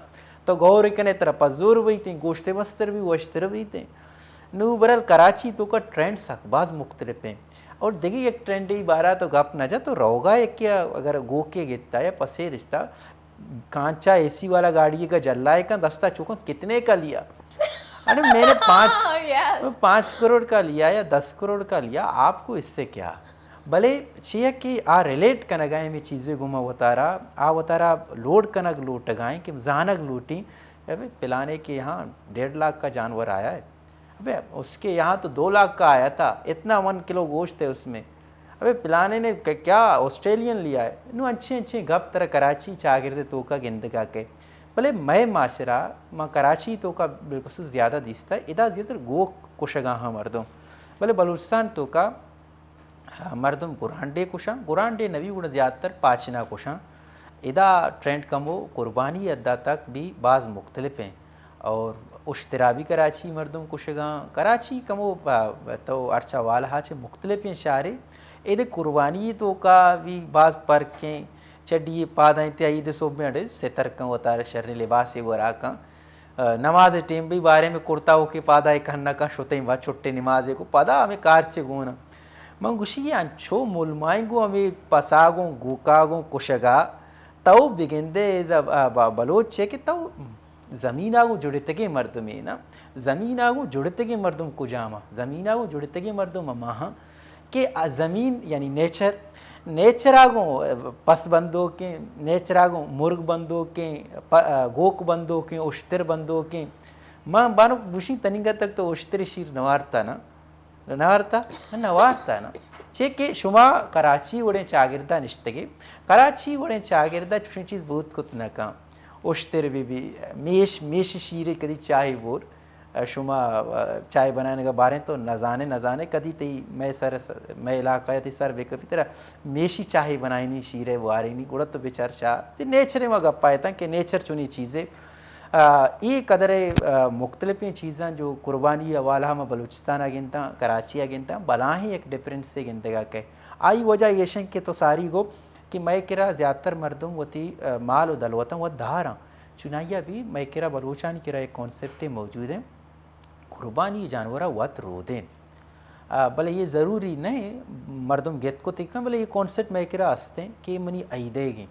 تو غور کنے ترا پہ زور بیتیں، گوشت مستر بھی وشتر بیتیں۔ نو برل کراچی توکا ٹرینڈ سک باز مختلف ہیں۔ اور دگہ یک ٹرینڈ ای بارہ تو گپ نہ جا تو روگا یکیا اگر گوکے گتا یا پسے رشتہ کانچا اے سی والا گاڑی کا جلائے کا دستا چوکا کتنے کا لیا؟ ارے میں نے پانچ، یس۔ پانچ کروڑ کا لیا یا دس کروڑ کا لیا، آپ کو اس سے کیا؟ بلے چیا کہ آ ریلیٹ کنگائیں میں چیزیں گما وتارا، آ وتارا لوڈ کنگ لوٹگائیں کہ زانگ لوٹیں، ابے پلانے کے یہاں ڈیڑھ لاکھ کا جانور آیا ہے۔ ابے اس کے یہاں تو دو لاکھ کا آیا تھا، اتنا ون کلو گوشت ہے اس میں۔ ابے پلانے نے ک-، کیا آسٹریلین لیا ہے؟ نو انچیں انچیں گپ ترا کراچی چاگرد توکا گندگا کے۔ بلے مئے معاشرہ، ما کراچی توکا بالخصوص زیادہ دیستا، ادا زیادہ تر گوک کشگا ہاں مردم۔ بلے بلوچستان توکا مردم گرانڈے کشاں، گرانڈے نبی گڑا زیادہ تر پاچنا کشاں۔ ادا ٹرینڈ کمو قربانی حدا تک بھی باز مختلف ہیں۔ اور اشترا بھی کراچی مردم کشگاں، کراچی کمو، آ، تو ارچا والہا چہ مختلف ہیں شہرے۔ ادا قربانی توکا بھی باز فرق ہیں۔ چڈی پادائیں تے عید صبح میں اڑے ستر کن وتارا شریں لباسے گورا کن۔ نماز ٹیم بھی بارے میں کرتا ہو کہ پادا ایک ہنکا شتیں و چھٹے نماز کو پدا ہمیں کار چے گونا۔ من گوشی یہ انچو ملمائیں گو ہمیں پساگوں گوکاگوں کشگا تو بگندے ز-، آ، ب-، بلوچ چے کہ تو زمین آگو جڑتگیں مردمے نا، زمین آگو جڑتگیں مردم کجاما، زمین آگو جڑتگیں مردم ہماہاں کہ آ زمین یعنی نیچر، نیچر آگوں پس بندوکیں، نیچر آگوں مرگ بندوکیں، پ-، آ، گوک بندوکیں، اشتر بندوکیں۔ من بانک گوشیں تنینگا تک تو اشتر شیر نوارتا نا؟ نوارتا؟ نوارتا نا۔ چے کہ شما کراچی وڑیں چاگردا نشتگے، کراچی وڑیں چاگردا چوشیں چیز بوت کت نہ کن۔ اشتر بی بی، میش، میش شیرے کدی چاہے بور۔ شما، آ، چائے بنائینگ ء باریں تو نزانے، نزانے کدی تئی مئے سر، مئے علاقہ ء تئی سر بہ کپی ترا میشی چاہے بنائینی، شیرے وارینی، گڑا تو بچار شاہ۔ تئی نیچر ء ما گپا اتاں کہ نیچر چونی چیزے۔ آ، اے قدر ء، آ، مختلفیں چیزاں جو قربانی حوالہ ما بلوچستان ء گنتاں، کراچی ء گنتاں، بلاہیں یک ڈفرنس ء گندگا کہ آئی وجہ ایشن کہ تو ساری گو کہ مئے کرا زیادہ تر مردم وتی، آ، مال و دلوتاں وت دھاراں۔ چونائیا بھی مئے کرا بلوچانی کرا یک کانسپٹے موجود ہیں۔ قربانی جانورا وت رودین۔ آ، بلے یہ ضروری نہیں مردم گت کو تکن، بلے یہ کانسپٹ مئے کرا ہستیں کہ منی عیدے گیں۔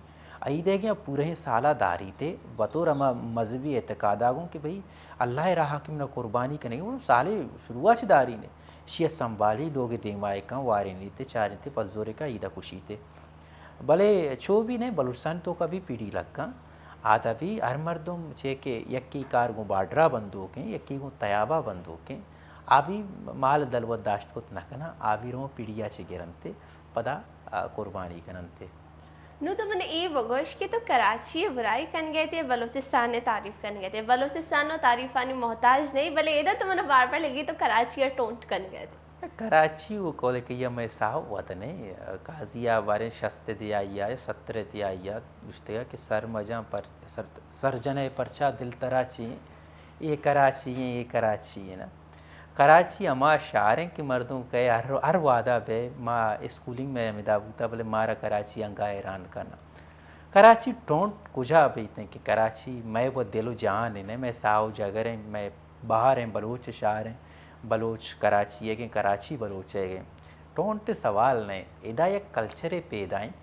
عیدے گیں پورے سالا داری تے بطور ہما مذہبی اعتقادا گوں کہ بھئی اللہ راہ کہ منا قربانی کنے گے، وہ سالے شروع چ داری نے۔ شیئے سنبھالی لوگ دیما کن وارینی تے چارین تے پزورے کا عیدہ کشی تے۔ بلے چو بھی نہیں، بلوچستان توکا بھی پیڑی لگا۔ آدا بھی ہر مردم چے کہ یکی کار گوں بارڈرا بندوکیں، یکی گوں تیابا بندوکیں۔ آ بھی مال دلوت داشت کت نہ کنا، آ بھی رو پیڑیا چے گرنتے، پدا، آ، قربانی کننتے۔ نوں تو من اے بگوش کہ تو کراچی ءِ برائی کنگ ءَ ئے یا بلوچستان ءِ تعریف کنگ ءَ ئے؟ بلوچستان ءَ تعریفانی محتاج نہ ئے، بلے ادا تو من بار بار لگی تو کراچی ءَ ٹونٹ کنگ ءَ ئے۔ کراچی ءِ قول کہ یہ مئے ساہ وطن اِنت، قاضی ءَ باریں شست ءِ دیہائی ءَ یا ستر ءِ دیہائی ءَ گوشتگ کہ سر مجاں پر-، سر-، سرجن ءِ پرچا دل ترا چی اِنت، اے کراچی اِنت، اے کراچی اِنت نا۔ کراچی ہما شہر اِنت کہ مردم کئے ہر، ہر وہدا بئے، ما اسکولنگ مئے ہمدا بوتہ، بلے مارا کراچی انگا حیران کناں۔ کراچی ٹونٹ کجا بیت اِنت کہ کراچی مئے و دل و جان اِنت، مئے ساہ و جگر اِنت، مئے بہر اِنت، بلوچ شہر اِنت، بلوچ کراچی ئیگ اِنت، کراچی بلوچ ئیگ اِنت۔ ٹونٹ ءِ سوال نہ اِنت۔ ادا یک کلچرے پیدا اِنت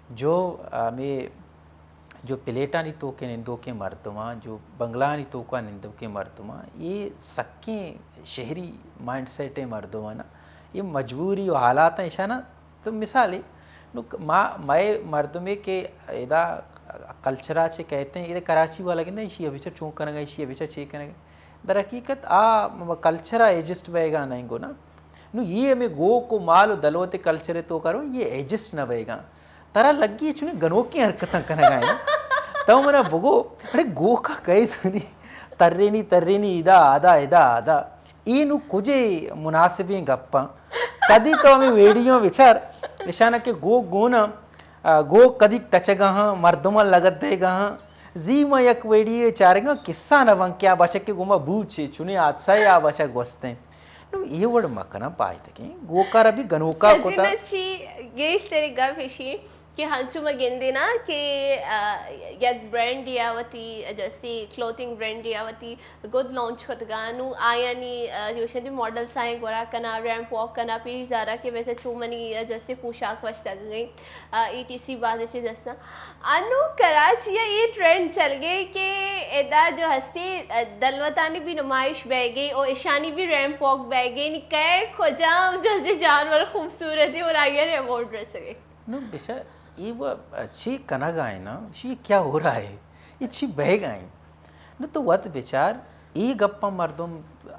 جو ہمے جو پلیٹانی توکا نندوکیں مردماں، جو بنگلانی توکا نندوکیں مردماں، اے سکیں شہری مائنڈ سیٹ ءِ مردماں نا، اے مجبوری و حالات اِنت اشاں نا۔ تو مثالے، نوں ما، مئے مردمے کہ ادا کلچر ءَ چہ کئیت اِنت، ادا کراچی والا گندے، ایشی ءَ بچار چون کنگ ءَ، ایشی ءَ بچار چے کنگ ءَ۔ در حقیقت آ م-، کلچر ءَ ایڈجسٹ بئیگا نہ اِنت گوں نا۔ نوں اے ہمے گوک و مال و دلوت ءِ کلچر ءِ توکا رو، اے ایڈجسٹ نہ بئیگا۔ ترا لگی چونیں گنوکیں حرکتاں کنگا اِنت۔ تو منا بگو، اڑے گوکا کئے سنی ترینی، ترینی ادا، ادا، ادا، ادا۔ اے نوں کجے مناسبیں گپاں؟ کدی تو ہمے ویڈیو بچار، اشانا کہ گوک گون اَنت، آ، گوک کدی تچگا اَنت، مردماں لگت دئیگا اَنت۔ زی ما یک ویڈیو چارگا، قصہ نہ بنت کہ آ بچکے گوما بوت چے، چونیں حادثہ ئے آ بچک گوستیں۔ نوں اے وڑ مکناں پائدگیں، گوکارا بھی گنوکا سجین کتا۔ چی گیشتریں گپ ایشی کہ ہنچو ما گندیں نا کہ، آ، یک برانڈے ءَ وتی، جیسے کلوتھنگ برانڈے ءَ وتی گد لانچ کتگا، نوں آیانی، آ، جو شدی ماڈلز آئیں گورا کنا، ریمپ واک کنا، پیش دارا کہ ویسے چو منی، آ، جیسے پوشاک وشتگ گئیں، آ، ای ٹی سی بازیں چیز ہستاں۔ انوں کراچی ءَ اے ٹرینڈ چلگے کہ ادا جو ہستی، آ، دلوتانی بھی نمائش بئیگے او اشانی بھی ریمپ واک بئیگے، نی کئے کجام جیسے جانور خوبصورت اِنت اور آئی ءَ ریوارڈ رسگے۔ نوں بچار، اے و چی کنگا اِنت نا؟ چی کیا ہو رہا ہے؟ اے چی بئیگا اِنت؟ نوں تو وت بچار، اے گپاں مردم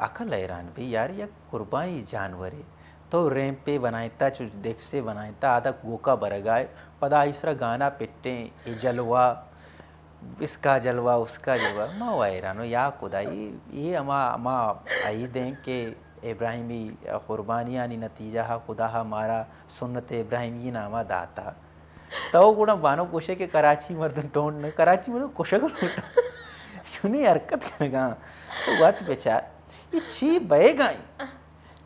عقل حیران بی یار، یک قربانی جانورے۔ تو ریمپے بنائینتا، چو ڈیکسے بنائینتا، آدا گوکا برگا ئے، پدا آئی سرا گانا پٹیں، اے جلوہ، اس کا جلوہ، اس کا جلوہ۔ ما و حیرانوں، یا خدائی، اے ہما، ہما عید اِنت کہ ابراہیمی قربانیانی نتیجہ ءَ خدا ءَ مارا سنت ابراہیمی نام ءَ داتا۔ تو گڑا بانک گوشے کہ کراچی مردم ٹونٹ نہ، کراچی مردم کشگ لوٹاں۔ چونیں حرکت کنگا۔ تو وت بچار۔ اے چی بئیگا اِنت؟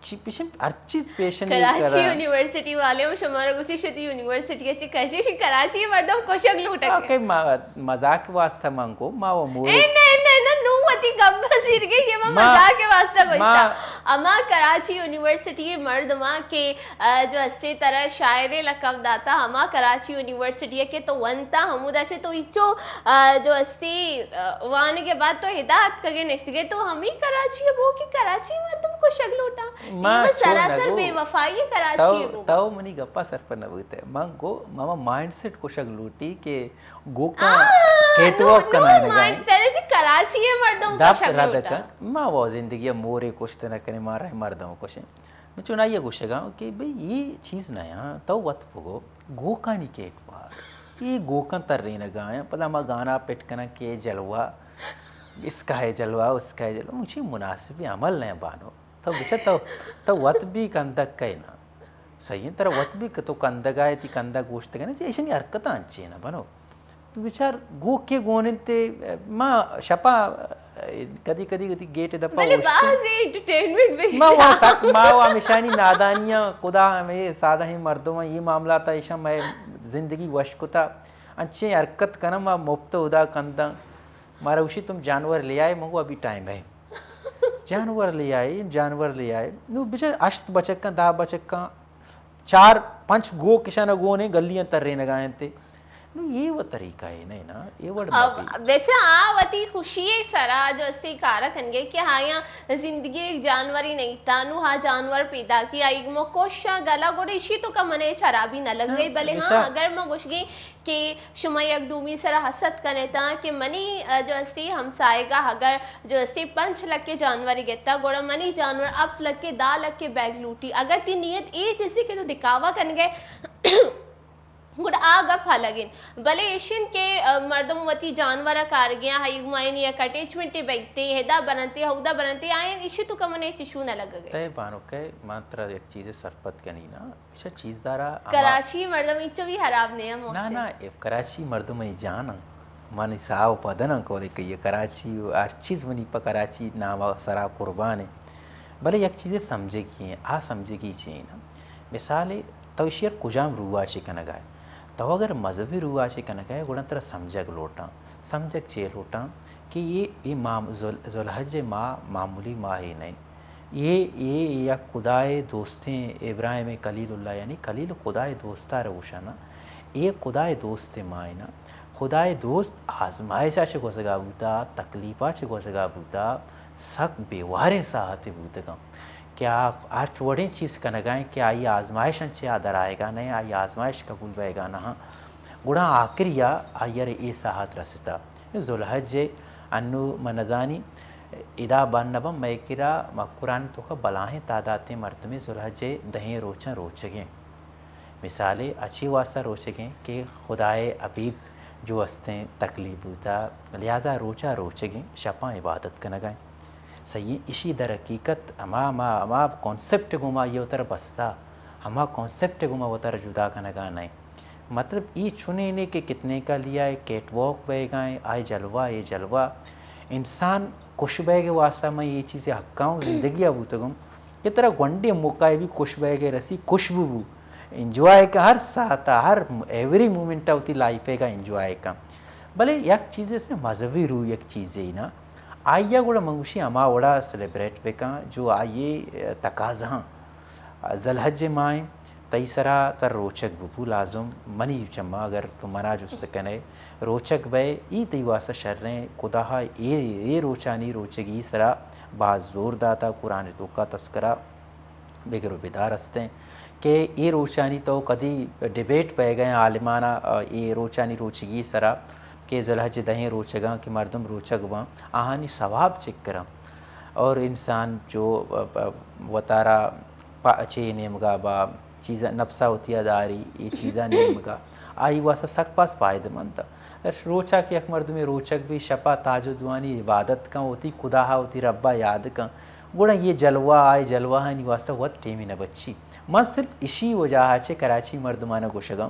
چی پیشن، ہر چیز پیشن اِنت کراچی کرا۔ یونیورسٹی والے ہم شمارا گوشی شتی یونیورسٹی اچ کشی شی کراچی مردم کشگ لوٹگ۔ آ، کہ ما، مذاق واسطہ من گو، ما و موئے۔ اے نہ، نہ، نہ، نوں وتی گپ زیرگے، اے ما ما، مذاق واسطہ گوشتا۔ ما اما کراچی یونیورسٹی مردماں کہ، آ، جو ہستے ترا شاعر لقب داتا، ہما کراچی یونیورسٹی کہ تو ونتا، ہمودا چہ تو ہچو، آ، جو ہستی، آ، وانگ بعد تو ادا اتکگے نشتگے، تو ہمیں کراچی بو کہ کراچی مردم کشگ لوٹا۔ ما اے چو سراسر نگو۔ بے وفائی کراچی تو، بو۔ تو منی گپا سرپد نہ بوتے۔ من گو، ماما مائنڈ سیٹ کشگ لوٹی کہ گوکاں آ، کیٹ نو، واک نو، کنائینگا مائنڈ ایں۔ پہلے دی کراچی ءِ مردم دپ کشگ رد لوٹا۔ کن، ما وہ زندگی ءَ مورے کشت نہ کنیں، ما رہے مردم کشیں۔ من چونائی ءَ گوشگا کہ بھئی اے چیز نہ یاں، تو وت بگو، گوکانی کیٹ واک۔ اے گوکاں ترینگا ایں، پدا ما گانا پٹ کناں کہ جلوہ، اس کا ہے جلوہ، اس کا ہے جلوہ۔ مجھے مناسب عمل نہ بانو۔ تو بچا تو، تو وت بھی کندگ کئے نا۔ صحیح ہے، ترا وت بھی کہ تو کندگ آئے، تی کندگ گوشتگ نہ، ایشانی حرکتاں انچیں نہ بنو۔ تو بچار گوکے گون انت، ما شپا کدی کدی وتی گیٹ دپا بلے اوشتیں۔ باز انٹرٹینمنٹ بھی ما وا سک، ما وا ہمیشانی نادانیاں، خدا ہمیں سادہ ہیں مردم ہیں، یہ معاملات ایشاں میں زندگی وش کتا۔ انچیں حرکت کنم، ما مفت ادا کنداں۔ مارا گوشی تم جانور لے آئے، من گو ابھی ٹائم ہے۔ جانور لے آئے، جانور لے آئے۔ نو بچار ہشت بچکاں، دہ بچکاں، چار پنچ گوک اشانا گون ایں، گلیاں ترینگا انت۔ نو اے و طریقہ ہے نہیں نا، اے وڑ اب مبی۔ بچا آ وتی خوشی سرا جو اسے کارا کنگے کہ آیاں زندگی ایک جانوری نہیں تا، نو ہا جانور پیدا کی، آئی مو کوشاں گلا گوڑے اشی تو کا منے چرابی نہ لگ گئی، ہاں، بلے ہاں، بچا۔ اگر ما گوشگی کہ شما یک دومی سرا حسد کنیتاں کہ منی، ا، جو استی ہمسایگا اگر جو استی پنچ لکھ کے جانوری گتا، گڑا منی جانور ہفت لکھ کے، دہ لکھ کے بیگ لوٹی۔ اگر تی نیت اے چیزی کہ تو دکھاوا کنگے، گڑا آ گپ الگ انت۔ بلے ایش انت کہ، ا، مردم وتی جانور ء کارگیاں، ہئی گمائنی یک اٹیچمنٹے بیتے، ہدا برنتے، ہدا برنتے، آیان ایشی تو کمنے چشو نہ لگگ۔ تئے بانک ء من ترا یک چیزے سرپد کنی نا، ایشا چیز دارا ہما کراچی مردم انچو بھی خراب نہیں ہے نہ، محسن۔ نہ، اے کراچی مردم منی جان انت، منی ساہ و بدن انت، کولے کہ یہ کراچی و ہر چیز منی پہ کراچی نام ء سرا قربان انت۔ بلے یک چیزے سمجھگی ہیں، آ سمجھگی چی ہیں نا؟ مثال تو ایشی ء کجام روح ء چہ کنگ ء ئے؟ تو اگر مذہبی روح ء چہ کنگ ء ئے، گڑا ترا سمجھگ لوٹاں۔ سمجھگ چے لوٹاں کہ یہ، یہ مام-، ذوال-، ذوالحج ء ماہ معمولی ماہے نہ انت۔ یہ، یہ یک خدائے دوستیں ابراہیم خلیل اللہ، یعنی خلیل خدائے دوست ء را گوشاں نا۔ یہ خدائے دوست ماہ نا۔ خدائے دوست آزمائش ء چہ گوزگا بوتا، تکلیف ء چہ گوزگا بوتا، سک بیواریں ساعتے بوتگاں۔ کہ آ ہرچ وڑیں چیز کنگا انت کہ آئی آزمائش انت چہ آ در آیگا نہ انت، آئی آزمائش قبول بئیگا نہ انت۔ گڑا آخری ء آئی ء را اے ساعت رستا۔ ذوالحج ء انو من نزانی ادا بند نہ بنت، مئے کرا مکرانی توکا بلاہیں تعدادیں مردمے ذوالحج ء دہیں روچاں روچگیں۔ مثالے اچی واسطہ روچگیں کہ خدائے حبیب جو استیں تکلیف بوتا، لہذا روچا روچگیں، شپاں عبادت کنگا انت۔ صحیح، اشی در حقیقت ہما، ہما، ہما کانسپٹ گوما یہ وتر بستا، ہما کانسپٹ گوما وتر جدا کنگا نہیں۔ مطلب ای چنے نے کہ کتنے کا لیا ہے، کیٹ واک بئیگا ہیں، آئے جلوہ، یہ جلوہ۔ انسان خوش بئیگ واسطہ میں یہ چیزیں حقاں زندگی آ بوتگم کہ ترا گونڈے موقع بھی خوش بئیگ رسی، خوش بو بو۔ انجوائے کن ہر ساعت ء، ہر ایوری مومنٹ ء وتی لائف ء گا انجوائے کن۔ بلے یک چیزے سے مذہبی روح یک چیزے نا، آئی ء گڑا من گوشی ہما وڑا سیلیبریٹ بکن جو آئی ء تقاضاں۔ ذوالحج ماہ تئی سرا تر روچگ ببو لازم منی چما اگر تو منا جست کنے روچگ بئے ای تئی واسطہ شریں خدا ء اے، اے روچانی روچگی سرا باز زور داتا قرآن توکا تذکرہ بگر و بدار استیں کہ اے روچانی تو کدی ڈیبیٹ پہ گئے عالمانا، اے روچانی روچگی سرا کہ ذوالحج دہیں روچگاں کہ مردم روچگ باں، آہانی ثواب چکراں اور انسان جو وتارا پا-، چے نیمگا با چیزا نفسا وتیا داری، اے چیزا نیمگا آئی واسطہ سک پاس فائدہ مند۔ روچا کہ یک مردمے روچگ بی، شپا تہجد وانی، عبادت کن، وتی خدا ء وتی رب ء یاد کن، گڑا یہ جلوہ، آئے جلوہانی واسطہ وت ٹیمی نہ بچی۔ من صرف اشی وجہ ء چہ کراچی مردمانہ گوشگاں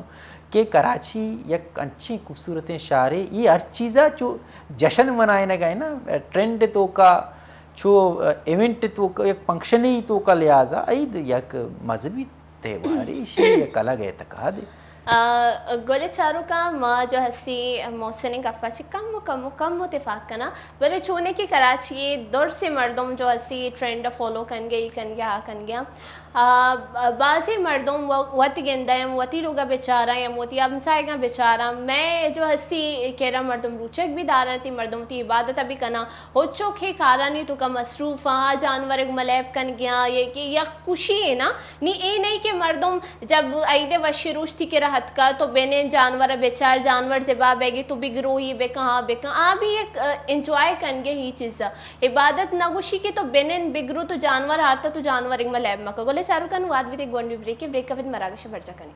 کہ کراچی یک انچیں خوبصورتیں شہرے، یہ ہر چیزا چو جشن منائینگ ء نا، ٹرینڈ توکا، چو ایونٹ توکا، یک فنکشنی توکا لحاظا عید یک مذہبی تہوارے، ایشی یک الگ اعتقادے۔ آ، گل چاروکاں ما جو ہستی محسن گپا چی کم و کم و کم و تفاق کنا، بلے چونے کہ کراچی درسیں مردم جو ہستی ٹرینڈ فالو کنگے، ای کنگے، آ کنگے۔ آ، بازیں مردم و-، وت گندے ہم، وتی لوگا بچارا ہم، وتی ہمسائگاں بچارا، میں جو ہستی کیرا مردم روچگ بھی دارنتی، مردم وتی عبادت بھی کنا، ہچو کہ کارانی توکا مصروف آں، جانورگ ملیب کنگیاں، یہ کہ یک خوشی ہے نا، نی اے نہیں کہ مردم جب عید وشی روچ تی کرا ہتکا تو بنین جانور بچار، جانور زبا بیگی تو بگروہی بکن، ہاں بکن، آ بھی یک، ا، انجوائے کنگے ہی چیزا۔ عبادت نگوشی کہ تو بنین بگرو تو جانور ہارتا تو جانور ملیب مکا۔ گلے چاروکان واد بیتے گونڈی بریکے، بریک ء پد مراگش برجا کنی۔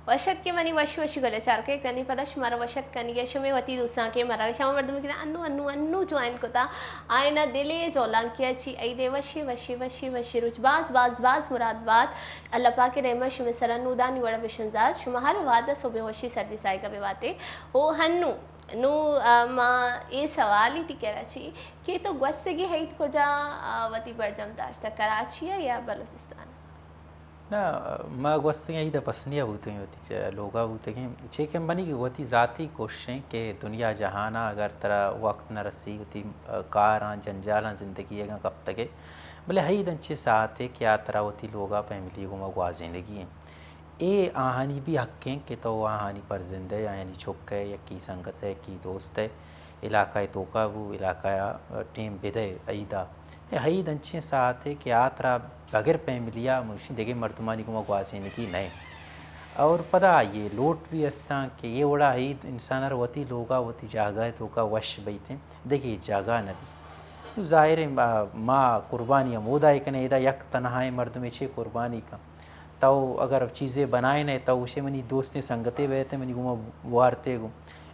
وش اتکے منی وشی وشی گل چاروکے، کنی پدا شمارا وش اتک کنگی شمے وتی دوستاں کہ مراگش ہما مردم کہ انو، انو، انو جوائن کتا، آئینا دلے جولانکیا چی عید وشی، وشی، وشی، وشی روچ باز، باز، باز مراد بات۔ اللہ پاک رحمت شمے سرا نودانی وڑا بشنزات۔ شما ہر وہدا صبح وشی سردی سائیگا بباتے۔ او ہنو، نو، آ، ما اے سوالی تی کرا چی کہ تو گوستگی ہیت کجا، آ، وتی برجم داشتا، کراچی یا بلوچستان؟ نہ، ما گوستگیں عید ء پسنی ء بوتگیں، وتی چہ لوگ ء بوتگیں، چے کہ منی وتی ذاتی کوشش انت کہ دنیا جہان ء اگر ترا وقت نہ رسی، وتی، ء، کاراں، جنجالاں، زندگی اگاں کپتگ ئے، بلے عید انچیں ساعتے کہ آ ترا وتی لوگ ء فیملی گوما گوازینگی انت۔ اے آہانی بھی حق انت کہ تو آہانی فرزند ئے، آہانی چک ئے، یکی سنگت ئے، یکی دوست ئے، علاقہ ء توکا بو، علاقہ ء ٹیم بدئے عید ء۔ اے عید انچیں ساعتے کہ آ ترا بغیر فیملی ءَ موشی دگہ مردمانی گوما گوازینگی نہ انت۔ اور پدا یہ لوٹ بھی استاں کہ یہ وڑا عید انسان ءَ را وتی لوگا وتی جاگہ ءِ توکا وش بیت انت، دگہ جاگہ نہ بیت۔ تو ظاہر ہے ما، ما قربانی ہمودا ءَ کنیں، ادا یک تنہائیں مردمے چے قربانی کن؟ تو اگر چیزے بنائینے تو گوشے منی دوستیں سنگتے بیت منی گوما بوارتے گوں۔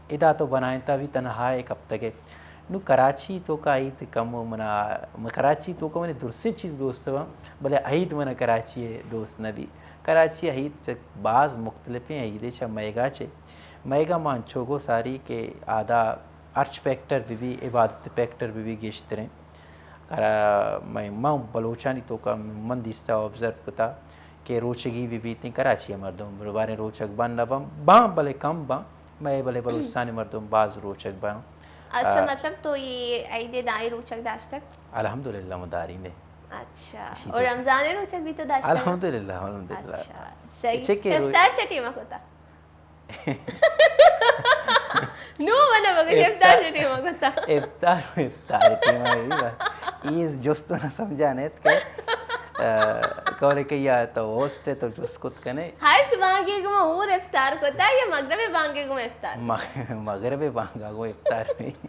ادا تو بنائینتا بھی تنہائے کپتگے۔ نو کراچی توکا عید کم و منا، م-، کراچی توکا منی درسیں چیز دوست باں، بلے عید منا کراچی ءِ دوست نہ بی۔ کراچی ءِ عید چہ باز مختلفیں عیدے چہ مئیگا چہ۔ مئیگا ما انچو گو ساری کہ آدا ہرچ فیکٹر بہ بی، عبادت فیکٹر بہ بی گیشتریں۔ کرا-، مئے، من بلوچانی توکا من دیستا آبزرو کتا کہ روچگی بہ بیتیں کراچی ءِ مردم، باریں روچگ بند نہ باں، باں بلے کم باں، مئے بلے بلوچستانی مردم باز روچگ باں۔ اچھا، آ، مطلب تو یہ عید دائیں روچگ داشتگ؟ الحمدللہ ما دارین۔ اچھا، اور رمضان روچگ بھی تو داشتگ؟ الحمدللہ، الحمدللہ۔ اچھا، صحیح۔ چہ کہ رو-، افطار چٹی ما کوتا؟ نو منا بگو، افطار، افطار چٹی ما کتا؟ افطار، افطار ٹیما بھی با-، یہ جست تو نہ سمجھانے کہ، آ، کولے کہ یا تو ہوسٹ ہے تو جست کت کنے۔ ہرچ بانگے گما ہور افطار کتا یا مغرب بانگے گما افطار؟ مغ-، مغرب بانگا گو افطار نہیں۔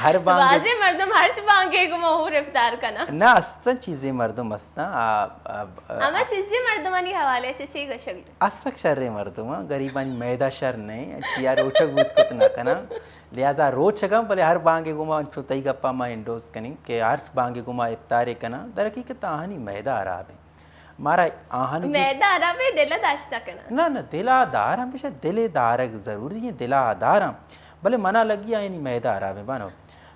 ہر بانگے، بعضی مردم ہرچ بانگے گما ہور افطار کنا۔ نہ، استن چیزیں مردم استن، آ، آ، آ، ہما چیزیں مردمانی حوالے چے چے گشگ؟ اسک شریں مردماں، گریبانی میدہ شر نہ انت، چیا روچگ بوت کت نہ کناں، لہذا روچگاں، بلے ہر بانگے گوما انچو تئی گپا ما انڈوز کنیں کہ ہر بانگے گوما افطارے کناں، در حقیقت آہانی میدہ حراب انت۔ مارا آہانی کہ میدہ حراب انت، دل داشتہ کناں۔ نہ، نہ، دلا داراں، بشہ دلے دارگ ضروری انت، دلا داراں، بلے منا لگی آیانی میدہ حراب انت، بانو۔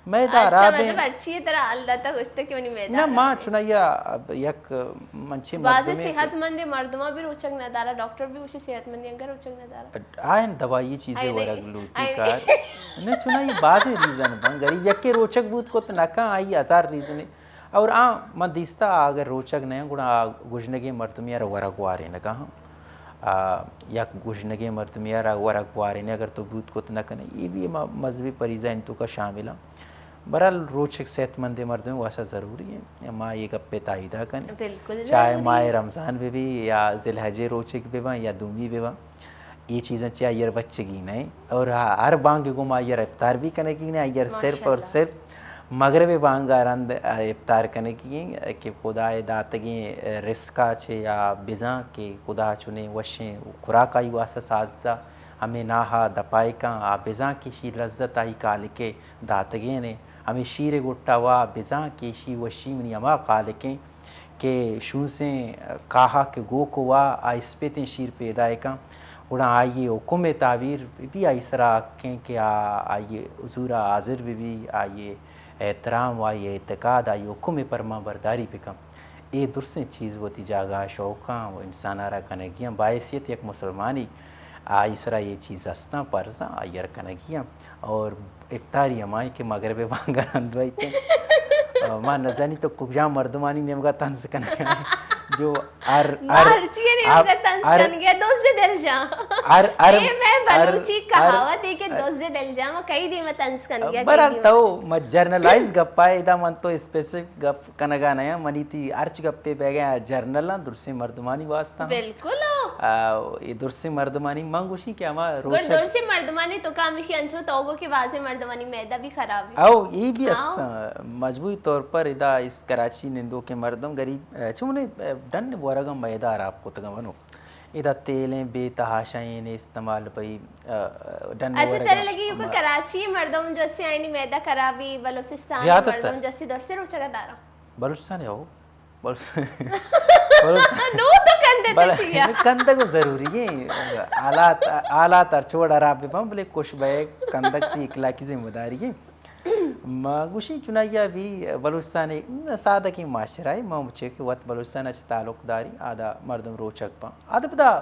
میدہ اچھا، حراب انت۔ مطلب ہرچی ترا حال داتا گوشتہ کہ منی میدہ نہ، ما حراب انت۔ چنایا یک منچیں بازیں مردمے صحت مندیں مردماں بھی روچگ نہ دارا، ڈاکٹر بھی گوشی صحت مندیں انگا روچگ نہ دارا۔ آئین دوائی چیزے آئین ورگ لوٹی آئین کار۔ نہ، چنائی بازیں ریزن بن، غریب یکے روچگ بوت کت نہ کن، آئی ہزار ریزنے۔ اور آ من دیستا اگر روچگ نہ، گڑا آ گژنگیں مردمے ءَ را ورگ وارینگا ہاں۔ آ، یک گژنگیں مردمے ءَ را ورگ وارینگ اگر تو بوت کت نہ کنے، اے بھی ما مذہبی فریضہ انت توکا شامل ہاں۔ بہرحال روچگ صحت مندیں مردمے واسطہ ضروری ہے۔ ما اے گپے تائیدا کنیں۔ بالکل چاہے ضروری ماہ ہے۔ رمضان بہ بی یا ذی الحجے روچگ بہ باں یا دومی بہ باں۔ اے چیزاں چہ آئی ءَ را بچگی نہ انت۔ اور ہا-، ہر بانگے گوما آئی ءَ را افطار بھی کنگی نہ انت، آئی ءَ را صرف اور ماشاءاللہ۔ صرف مغرب بانگ ءَ رند افطار کنگی انت کہ خدا ءِ داتگیں رزق ءَ چہ آ بزاں کہ خدا چنیں وشیں خوراک آئی واسطہ سازتا، ہمے ناہ ءَ دپائے کن، آ بزاں کہ اشی لذت آئی خالق ءِ داتگیں انت، ہمے شیر ءِ گٹا وا بزاں کہ اشی وشی منی ہما خالق انت کہ شونسیں کاہا کہ گوک وا آ اسپیتیں شیر پیدا ءَ کن، گڑا آئی ءِ حکم ءِ تعبیر بہ بی، آئی سرا حق انت کہ آ آئی ءِ حضور ءَ حاضر بہ بی، آئی ءِ احترام و آئی ءِ اعتقاد، آئی ءِ حکم ءِ پرمان برداری بہ کن۔ اے درسیں چیز وتی جاگہ ءَ شوقاں و انسان ءَ را کنگی آں۔ باحیثیت یک مسلمانی آئی سرا اے چیز ہستاں، پرزاں، آئی ءَ را کنگی آں۔ اور افطاری ہمائی کہ مغرب بانگ ءَ رند بیت۔ ما نزانی تو کجام مردمانی نیمگا طنز کنگا جو ہر، ما ہر، ہرچی نیمگا طنز کنگیا، دز دل جان۔ ہر، ہر، اے میں ہر، بلوچی ہر، کہاوت ہے کہ دز دل جان، ما کئی دیما طنز کنگیا، کئی بہرحال دیما۔ تو ما جنرلائز گپا، ادا من تو اسپیسیفک گپ کنگا نہ آں، منی تئی ہرچ گپے بیگا جنرل آں، درسیں مردمانی واسطہ آں۔ بالکل۔ آ، اے درسیں مردمانی من گوشی کہ ہما گڑ روچگ درسیں مردمانی توکا ہمیشی انچو تو گو کہ بازیں مردمانی معدہ بھی خراب ہے۔ او، اے بھی ہاں۔ است۔ مجموعی طور پر ادا اس کراچی نندوکیں مردم غریب، آ، چون، آ، ڈن ورگا معدہ خراب کتگا منو۔ ادا تیلیں بے تحاشائیں استعمال بئی، آ، ڈن اچھا، ورگا ترا لگی کہ کراچی مردم جو سے آئینی معدہ خرابی، بلوچستان زیادہ تر مردم جو سے درسیں روچگا دارا۔ بلوچستان ہو۔ بلوچ-، بلوچ-، نو تو کندے بل-، تچیا۔ کندگ ضروری ہے۔ حالات، حالات ہر چوڑ خراب بہ بلے خوش بئے، کندگ تئی اخلاقی ذمہ داری ہے۔ ما گوشیں چنائیا بھی بلوچستان ایک سادہ کی معاشرہ ہے، ما چے کہ وت بلوچستان اچ تعلق داری، آدا مردم روچگ پاں۔ آدا پدا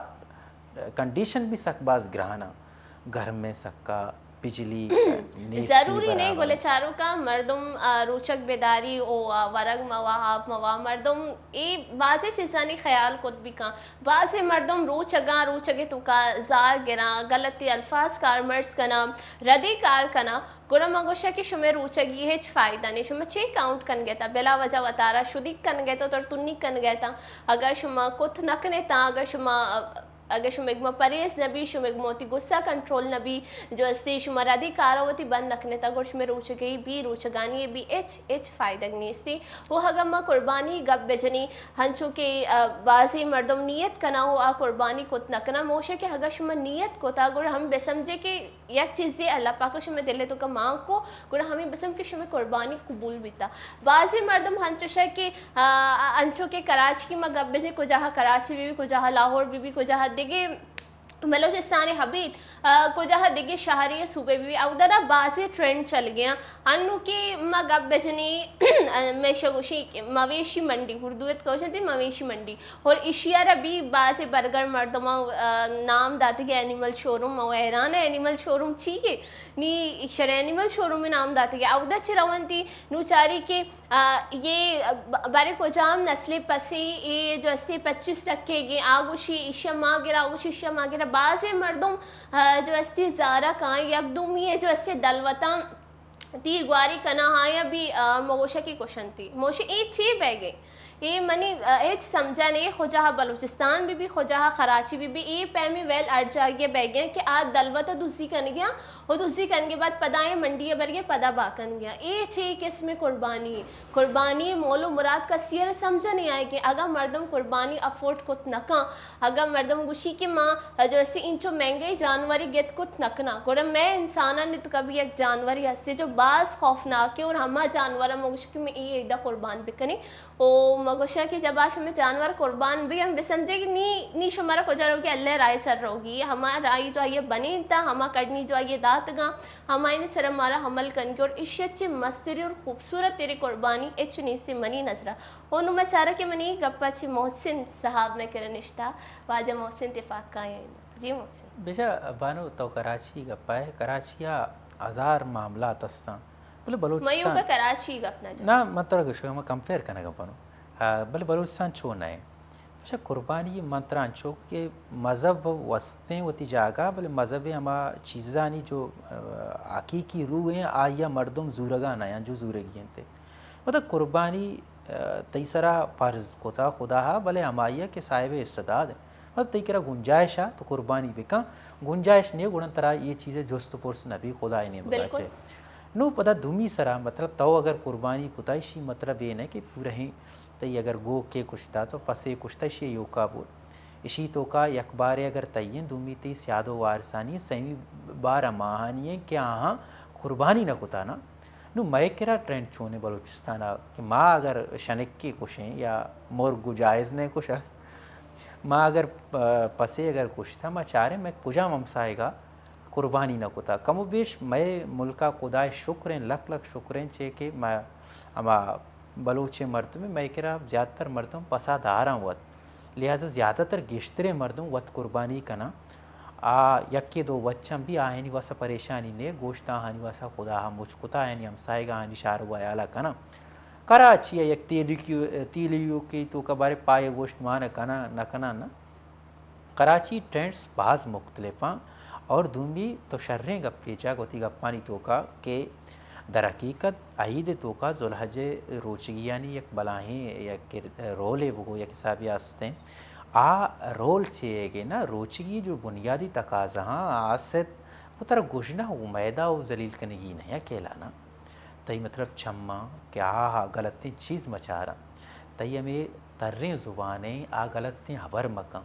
کنڈیشن بھی سک باز گران آں۔ گرم ء سکا، بجلی، آ، نیستی ضروری نہیں، برابر۔ گلے چاروکاں مردم، آ، روچگ بیداری او، آ، ورگ موا، آپ موا، مردم اے بازیں چیزانی خیال کت بکن۔ بازیں مردم روچگاں، روچگے توکا زار گراں، غلطی الفاظ کارمرز کناں، ردی کار کناں، گڑا ما گوشاں کہ شمے روچگی ہچ فائدہ نہیں۔ شما چے کاؤنٹ کنگے تا؟ بلا وجہ وتارا شدیگ کنگے تا، تر تنی کنگے تا۔ اگر شما کت نہ کنے تا، اگر شما، اگر شمئے گما پرہیز نہ بی، شمئے گما وتی غصہ کنٹرول نہ بی، جو استی شما ردی کارا وتی بند نہ کنے تا، گڑا شمئے روچگی بی، روچگانی بی ہچ، ہچ فائدگ نیستی۔ و اگر ما قربانی گپ بجنی، ہنچو کہ، آ، بازیں مردم نیت کنا و آ قربانی کت نہ کنا، موشے کہ اگر شما نیت کتا، گڑا ہم بسمجھے کہ یک چیزے اللہ پاک شمئے دل توکا مان کو، گڑا ہمیں بسم کہ شمئے قربانی قبول بیتا۔ بازیں مردم ہنچوش کہ، آ، انچو کہ کراچی ما گپ بجنیں، کجاہا کراچی بی بی، کجاہا لاہور بی بی، کجاہا دگہ بلوچستان ہبیت، آ، کجاہا دگہ شہری صوبے بی بی، اودا نا بازیں ٹرینڈ چل گیا۔ انو کہ ما گپ بجنیں، مئے شگوشی مویشی منڈی، اردو ات کوشنتی مویشی منڈی، اور ایشی ء را بی بازیں برگر مردماں، آ، نام داتگے اینیمل شوروم، ما حیران ء اینیمل شوروم چی یے؟ نی ایشر اینیمل شوروم نام داتگے۔ اودا چہ رونتی نو چاری کہ، آ، یہ ب-، برے کجام نسل پسی اے جو استی پچیس ٹکے گے آگوشی ایشا ما گرا، آگوشی ایشا ما گرا۔ بازیں مردم، آ، جو استی زارا کاں یک دومی ہے جو استی دلوتاں تیر گواری کناں آیاں بی، آ، مگوشکی کشنتی۔ موشی اے چی بیگے؟ اے منی، آ، ہچ سمجھا نہیں۔ خجاہ بلوچستان بی بی، خجاہ کراچی بی بی، اے پیمی ویل ہر جاگہ بیگے کہ آ دلوت دزی کنگیاں و دزی کنگے بعد پدا اے منڈی برگے پدا با کنگیاں۔ اے چی قسم قربانی؟ قربانی مول و مراد کسی ار سمجھا نہیں آئے کہ اگاں مردم قربانی افورڈ کت نکاں، اگاں مردم گوشی کہ ما جو استی انچو مہنگے جانوری گت کت نکناں، گڑا مئے انسانانی تو کبھی یک جانوری ہستی جو باز خوفناکے اور ہما جانور ہم گوشی کہ میں اے ایدا قربان بکنی۔ او ما گوشاں کہ جب آ شمے جانور قربان بی ہم بسمجھے کہ نی، نی شمارا کجا روگی، اللہ راہ سر روگی، ہما راہی جو آئیے بنینتا، ہما کڑنی جو آئیے داتگاں، ہمائنی سر مارا عمل کنگی اور اشی چی مستری اور خوبصورت تیری قربانی اچ نیستی منی نظرہ۔ او نوں ما چارا کہ منی گپا چی محسن صاحب میں کرا نشتا، واجہ محسن تفاق کائیں۔ جی محسن۔ بچا بانو تو کراچی گپا ہے، کراچی آ ہزار معاملات استاں، بلے مئے بلوچستان اوکا کراچی گپ نہ جا۔ نہ، من ترا گشگا، من کمپیئر کنگا بانو۔ آ، بلے بلوچستان چو نہ ہے۔ بچا قربانی من ترا انچو کہ مذہب وستیں وتی جاگہ، بلے مذہب ہما چیزانی جو، آ، حقیقی روح ہیں، آیا مردم زورگا نہ ہیں، جو زورگی انت۔ مطلب قربانی، آ، تئی سرا فرض کتا خدا ہا، بلے ہمائی کہ صاحب استعداد ہے۔ مطلب تئی کرا گنجائش آ تو قربانی بکن، گنجائش نہیں گڑا ترا یہ چیز جست و پرس نبی خدا نیمگا بالکل۔ چے۔ نو پدا دومی سرا مطلب تو اگر قربانی کتا، اشی مطلب یہ نہ کہ پورا ہی تئی اگر گوکے کشتا تو پسے کشتا، اشی یوکا بول۔ اشی توکا یک بارے اگر تئییں، دومی تئی سیاد و وارثانی، سیمی بار ہماہانی ہیں کہ آہاں قربانی نہ کتا نا۔ نو مئے کرا ٹرینڈ چونے بلوچستان آ کہ ما اگر شنکے کشیں یا مرگ و جائز نہ کشا، ما اگر پ-، پسے اگر کشتا، ما چاریں مئے کجام ہمسائگا قربانی نہ کتا۔ کم و بیش مئے ملکا خدائے شکریں، لکھ لکھ شکریں چے کہ ما ہما بلوچیں مردمے مئے کرا زیادہ تر مردم پسا داراں وت، لہذا زیادہ تر گیشتریں مردم وت قربانی کناں۔ آ یکے دو وچاں بی آہانی واسا پریشانی نے، گوشت آہانی واسا خدا ہا مچ کتا، آہانی ہمسائگا آہانی شار و عیالا کناں۔ کراچی ء یک تیلیکی، تیلیوکی توکا بارے پائے گوشت مان کناں نہ کناں نہ۔ کراچی ٹرینڈز باز مختلف آں اور دومی تو شریں گپے جا گوتی گپانی توکا کہ در حقیقت عید توکا ذوالحج روچگیانی یک بلاہیں یک کر-، رولے بگو یک حسابی ہستیں۔ آ رول چے گے نا، روچگی جو بنیادی تقاضا ہاں آ صرف وہ ترا گژنہ و میدہ و ذلیل کنگی نہیں اکیلا نا۔ تئی مطلب چماں کہ آہا غلطیں چیز مچاراں، تئی ہمے تریں زبانیں آ غلطیں ہبر مکن،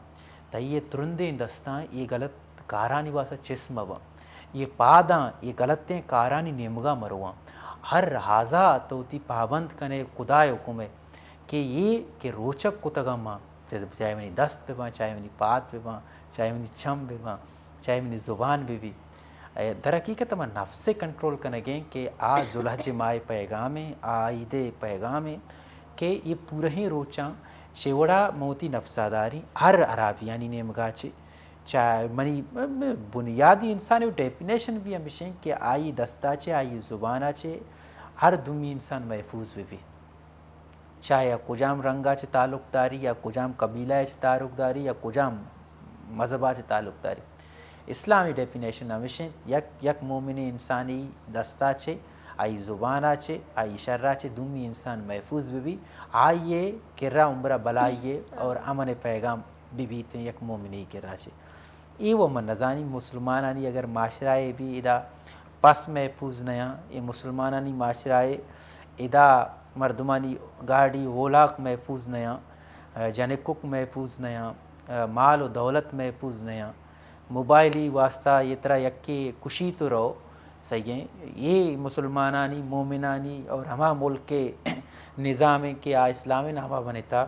تئی اے ترندیں دستاں اے غلط کارانی واسا چست مباں، اے پاداں اے غلطیں کارانی نیمگا مرواں۔ ہر لحاظا تو وتی پابند کنے خدائے حکم ء کہ اے کہ روچگ کتگاں ما، چاہے منی دست بباں، چاہے منی پاد بباں، چاہے منی چم بباں، چاہے منی زبان بہ بی۔ اے در حقیقت ہما نفس ء کنٹرول کنگیں کہ آ ذوالحج ماہ ء پیغامیں، آ عید ء پیغامیں کہ اے پورہیں روچاں چے وڑا من وتی نفساداری ہر ہرابیانی نیمگا چے چاہے منی بنیادی انسانی ڈیفینیشن بھی ہمیش انت کہ آئی دستا چے، آئی زبانا چے ہر دومی انسان محفوظ بہ بی۔ چاہے یا کجام رنگا چے تعلق داری، یا کجام قبیلہ چے تعلق داری، یا کجام مذہبا چے تعلق داری۔ اسلامی ڈیفینیشن ہمیش انت، یک، یک مومن انسانی دستا چے، آئی زبانا چے، آئی شرا چے دومی انسان محفوظ بہ بی، آئی کرا عمرہ بلائی اور امن پیغام بہ بیت یک مومنی کرا چے۔ اے و من نزانی مسلمانانی اگر معاشرہ ء بھی ادا پس محفوظ نیاں، اے مسلمانانی معاشرہ ء ادا مردمانی گاڑی اولاک محفوظ نیاں، جنکک محفوظ نیاں، مال و دولت محفوظ نیاں، موبائلی واسطہ یہ طرح یکے کشی تو رو، صحیح ہیں۔ یہ مسلمانانی، مومنانی اور ہما ملک کے نظام ہیں کہ آ اسلام نامہ بنتا،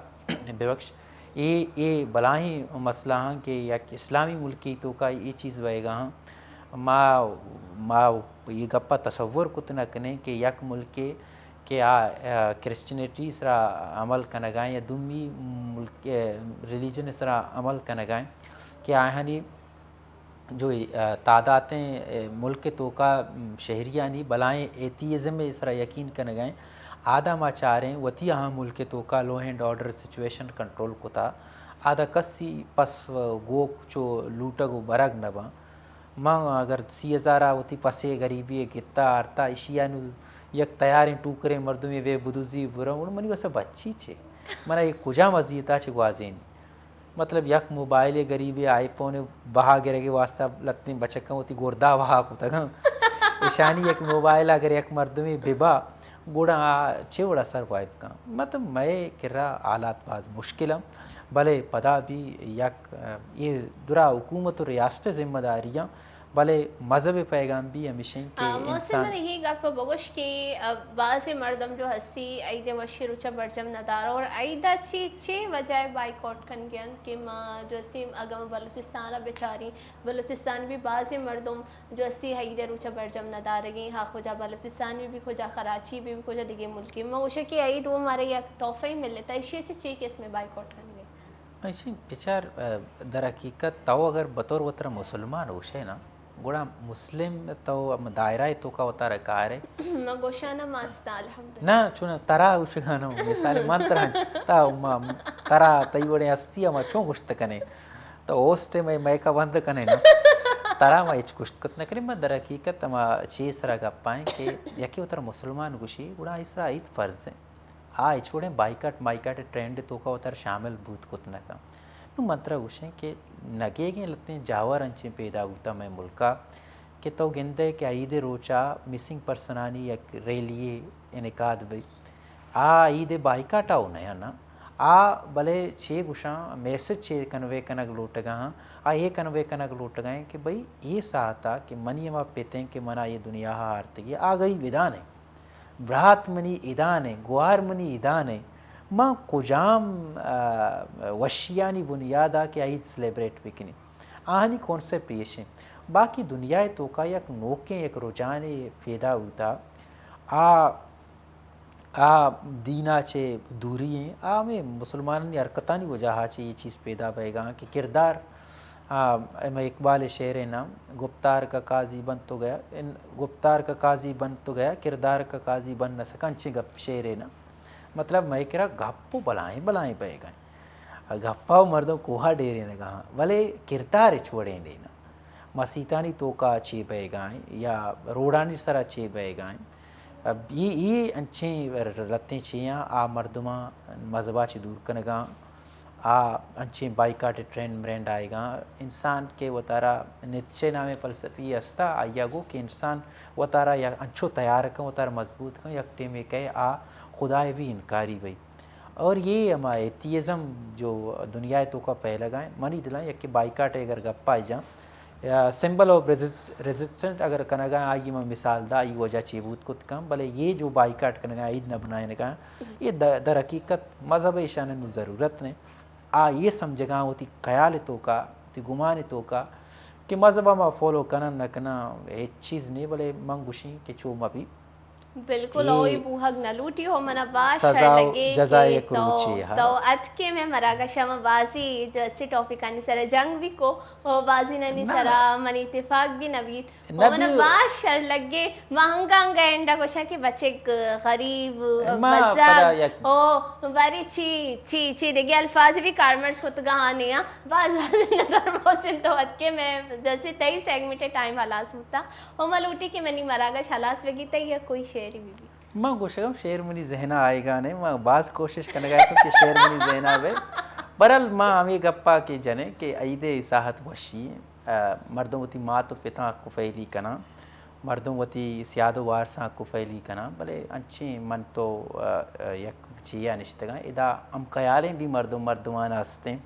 ببخش، اے، اے بلاہیں مسئلہ ہاں کہ یک اسلامی ملکی توکا اے چیز بئیگا ہاں۔ ما، ما یہ گپا تصور کت نہ کنیں کہ یک ملکے کہ آ، آ، کرسچنٹی سرا عمل کنگائیں یا دومی ملک، آ، ریلیجن سرا عمل کنگائیں کہ آہانی جو، آ، تعداتیں، آ، ملک توکا، م، شہریانی بلائیں ایتھیزم سرا یقین کنگائیں۔ آدا ما چاریں وتی آہاں ملک توکا لو اینڈ آرڈر سچویشن کنٹرول کتا۔ آدا کسی پس و گوک چو لوٹگ و برگ نباں۔ من اگر سی ہزار ء وتی پسے غریبی ء گتا آرتا، ایشی ء نوں یک تیاریں ٹوکریں مردمے بے بدوزی برا، گڑا منی واسا بچی چے؟ من اے کجام اذیت ء چہ گوازینی؟ مطلب، یک موبائل ء غریبے، آئی فون ء بہا گرگ ء واسطہ لتیں بچکاں وتی گردا بہا کتگاں۔ ایشانی یک موبائل اگر یک مردمے ببا، گڑا آ چے وڑا سروائیو کن؟ مطلب، مئے کرا حالات باز مشکل انت، بلے پدا بھی یک، اے درا حکومت و ریاست ذمہ داری انت، بلے مذہب پیغام بھی ہمیش انت کہ آ، محسن، انسان من یہ گپ بگوش کہ، آ، بعض مردم جو ہستی عید وشی روچا برجم ندار اور عید چی، چی وجہ بائیکاٹ کنگی انت کہ ما جو ہستی اگر بلوچستان بچاری، بلوچستان بھی بعض مردم جو استی عید روچا برجم ندارگیں، ہا کجا بلوچستان بھی، بھی کجا کراچی بھی، بھی کجا دیگے ملکی۔ من گوشے کہ عید وہ مارے یک تحفہ ہی ملتا، ایشی چی، چی قسم بائیکاٹ کنگے؟ ایشی بچار، آ، در حقیقت تو اگر بطور وتر مسلمان ہوشے نا، گڑا مسلم تو ہم دائرہ توکا وتارا کارے۔ من گوشانا ماستا، الحمدللہ۔ نہ، چون ترا گوشگانا، مثال من ترا، تا ما، ترا تئی وڑیں ہستی ما چون گوشت کنے؟ تو اوسٹ مئے مئیکا بند کنے نا۔ ترا ما ہچ گوشت کت نہ کنیں، ما در حقیقت ما چے سرا گپائیں کہ یکے وتر مسلمان گوشی، گڑا آئی سرا عید فرض ہیں۔ آ ہچ وڑیں بائیکاٹ مائیکاٹ ٹرینڈ توکا وتر شامل بوت کت نہ کن۔ نو من ترا گوشیں کہ نگیگیں لتیں جاور انچیں پیدا بوتا مئے ملکا کہ تو گندے کہ عید روچا مسنگ پرسنانی یک ریلی انعقاد بی۔ آ عید بائیکاٹ آؤ نہ نا۔ آ بلے چے گوشاں، میسج چے کنوے کنگ لوٹگا ہاں، آ اے کنوے کنگ لوٹگا ہیں کہ بھئی، اے ساعتا کہ منی ہما پتیں کہ منا یہ دنیا ہا آرتگی، آ گئی ودان ہیں۔ برات منی ادان ہیں، گوار منی ادان ہیں۔ ما کجام، آ، وشیانی بنیادا کہ عید سیلیبریٹ بکنی؟ آہانی کانسپٹ ایش ہیں۔ باقی دنیا توکا یک نوکیں یک رجحانے پیدا ہوتا۔ آ آ دین ء چہ دوری ایں، آ ہمے مسلمانانی حرکتانی وجہ ء چہ اے چیز پیدا بئیگ ء کہ کردار، آ، ہمے اقبال ء شعر ء نام گپتار کا قاضی بن تو گیا، ان، گپتار کا قاضی بن تو گیا، کردار کا قاضی بن نہ سکا، انچیں گپ شعر ء نام۔ مطلب، مئے کرا گپ و بلائیں بلائیں بئیگ ء انت۔ گپ ء مردم کوہ ء ڈیرینگ ء آں، بلے کردار ہچ وڑیں نینا۔ مسیتانی توکا چے بئیگائیں یا روڈانی سرا چے بئیگائیں۔ اے، اے انچیں لتیں چے آں، آ مردماں مذہبا چہ دور کنگاں، آ انچیں بائیکاٹ ٹرینڈ مرینڈ آئیگاں۔ انسان کہ وتارا نیتچے نامیں فلسفی ہستا، آئیا گو کہ انسان وتارا یک انچو تیار کن، وتارا مضبوط کن، یک ٹیمے کئے آ خدائے بھی انکاری بئی۔ اور یہ ہما ایتھیزم جو دنیا ء توکا پھیلگا ہیں، منی دلاں یکے بائیکاٹ ء اگر گپا جاں، یا سمبل آف ریزسٹنٹ اگر کنگا ہیں، آئی من مثال دا، آئی وجہ چی بوت کت کن، بلے یہ جو بائیکاٹ کنگا ہیں، عید نہ بنائنگا ہیں، یہ د-، در حقیقت مذہب ایشان نو ضرورت نے۔ آ یہ سمجھگا وتی خیال توکا، وتی گمان توکا کہ مذہب ما فالو کنن نہ کنن، ہچ چیز نے، بلے من گوشیں کہ چو مبی۔ بالکل، او اے بوہگ نہ لوٹی، او منا باز شر لگے کہ تو، تو اتکے مئے مراگش ءَ، ما بازی جو اسے ٹاپکانی سرا جنگ بھی کو، او بازینانی سرا منی اتفاق بھی نہ بیت۔ او منا باز شر لگے، ما انگا انگا اینڈا گوشاں کہ بچک غریب، بزگ، او باری چی، چی، چی دگہ الفاظ بھی کارمرز کتگا ہاں نیا، باز باز نظر محسن تو اتکے مئے جیسے تئی سیگمنٹ ٹائم ہلاس بوتا۔ او ما لوٹی کہ منی مراگش ہلاس بگی، تئی یک کوئی شعرے بہ بی۔ ما گوشگم شعر منی ذہنا آئیگا نہ، ما باز کوشش کنگا اتوں کہ شعر منی ذہنا بہ۔ برحال ما ہمے گپا کہ جنیں کہ عید ساہت وشی ایں، آ، مردم وتی مات و پتاں کفیلی کناں، مردم وتی سیاد و وارساں کفیلی کناں، بلے انچیں من تو، آ، آ، یک چیا نشتگاں، ادا ہم خیالیں بھی مردم مردمان ہستیں۔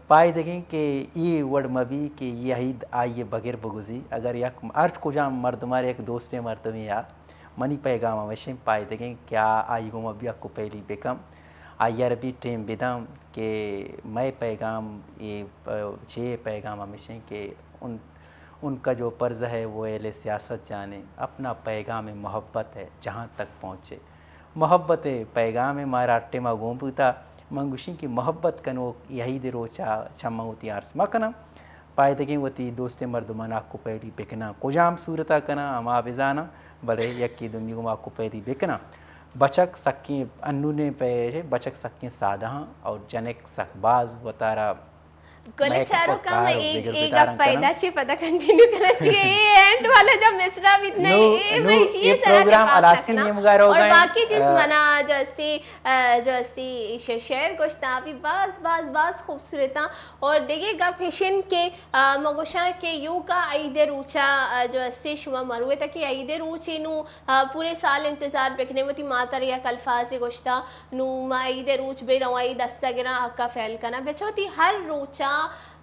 پائدگیں کہ اے وڑ مہ بی کہ اے عید آئی بغیر بگوزی۔ اگر یک ہر کجام مردمارے یک دوستیں مردمے آ منی پیغام ہمیشیں پائدگیں کہ آ آئی گوما بیا کپیلی بکم، آئی ءَ را بھی ٹیم بدم کہ مئے پیغام اے، چے پیغام ہمیشیں کہ ان، ان کا جو فرض ہے وہ اہل سیاست جانے، اپنا پیغام محبت ہے جہاں تک پہنچے۔ محبت ءِ پیغام ءَ مارا ہر ٹائم ءَ گون بوتا۔ من گوشیں کہ محبت کنوک اے عید ءِ روچ ءَ چماں وتی ارس مہ کناں، پائدگیں وتی دوستیں مردماں ءَ کپیلی بکناں، کجام صورت ءَ کناں ہما بزاناں، بلے یکے دومی گوما کپیلی بکناں۔ بچک سکیں انونیں پہ، بچک سکیں سادہ آں اور جنک سک باز وتارا گل چاروکاں، من اے، اے گپ پیدا چی پدا کنٹینیو کرنا چاہیے۔ اے اینڈ والا جب مصرع بیت نہیں، نو، اے نو، میں اسی اے سرا پروگرام ہلاسی نیمگا روگا اور باقی چیز، آ، منا جو استی، آ، جو استی ش-، شعر گوشتاں، ابھی باز، باز، باز خوبصورت آں۔ اور دیگہ گپ ہشن کہ، آ، مگوشاں کہ یوکا عید روچا، آ، جو استی شما مروے تک عید روچے نو آ، پورے سال انتظار بکنے، وتی ماتر یک الفاظے گوشتا، نو ما عید روچ بے رواں، عید دستا گراں، حقا فعل کناں۔ بچو وتی ہر روچا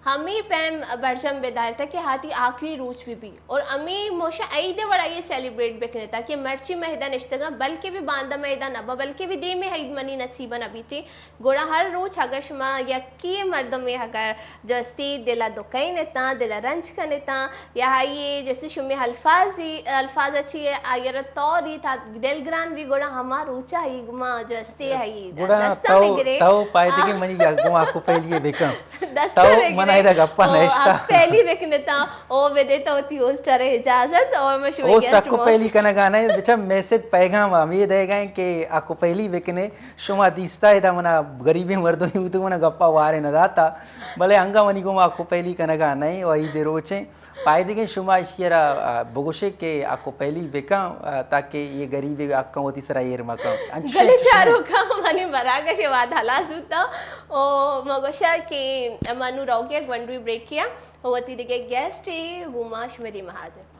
ہمیں پیم برجم بدارتا کہ ہاتی آخری روچ بھی بی اور ہمیں موشا عید وڑا یہ سیلیبریٹ بکنے تا کہ مرچی مہدا نشتگاں، بلکہ بھی باندا مہدا نبا، بلکہ بھی دیمے عید منی نصیبا نبیتی۔ گڑا ہر روچ اگر شما یکے مردمے اگر جستی دل ء دکین اتاں، دل ء رنج کن اتاں، یا آئی ء جستی شمی الفاظی، الفاظ ء چی آئی ء را توری تا دلگران بی، گڑا ہما روچ ء آئی گما جستی آئی گڑا دستا تو، بگرے۔ تو پائدگی منی گما آکو پہلی بکن۔ دستا تو بگرے۔ من ایدا گپا او، نشتا۔ آکو پہلی بکن اتاں، او بدے تو تی ہوسٹ ء را اجازت اور میں شمی ہوسٹ گیسٹ آکو پہلی کنگا نہیں، بچا میسج پیغام ہمیں دے گئے کہ آکو پہلی بکنے۔ شما دیستا ادا منا غریبیں مردمے بوتگ، منا گپا وارے نہ داتا، بلے انگا منی گوما آکو پہلی کنگا نئیں و عید روچیں۔ پائدگیں شما اشی را، آ، بگوشے کہ آکو پہلی بکن، آ، تاکہ یہ غریب حقاں وتی سرا ایر مکن۔ انچو گلے چاروکاں منی مراگش واد ہلاس بوتا۔ او مگوشا کہ منو روگیا گونڈوی بریکیا، وتی دگہ گیسٹ گوما شمے دیما حاضر۔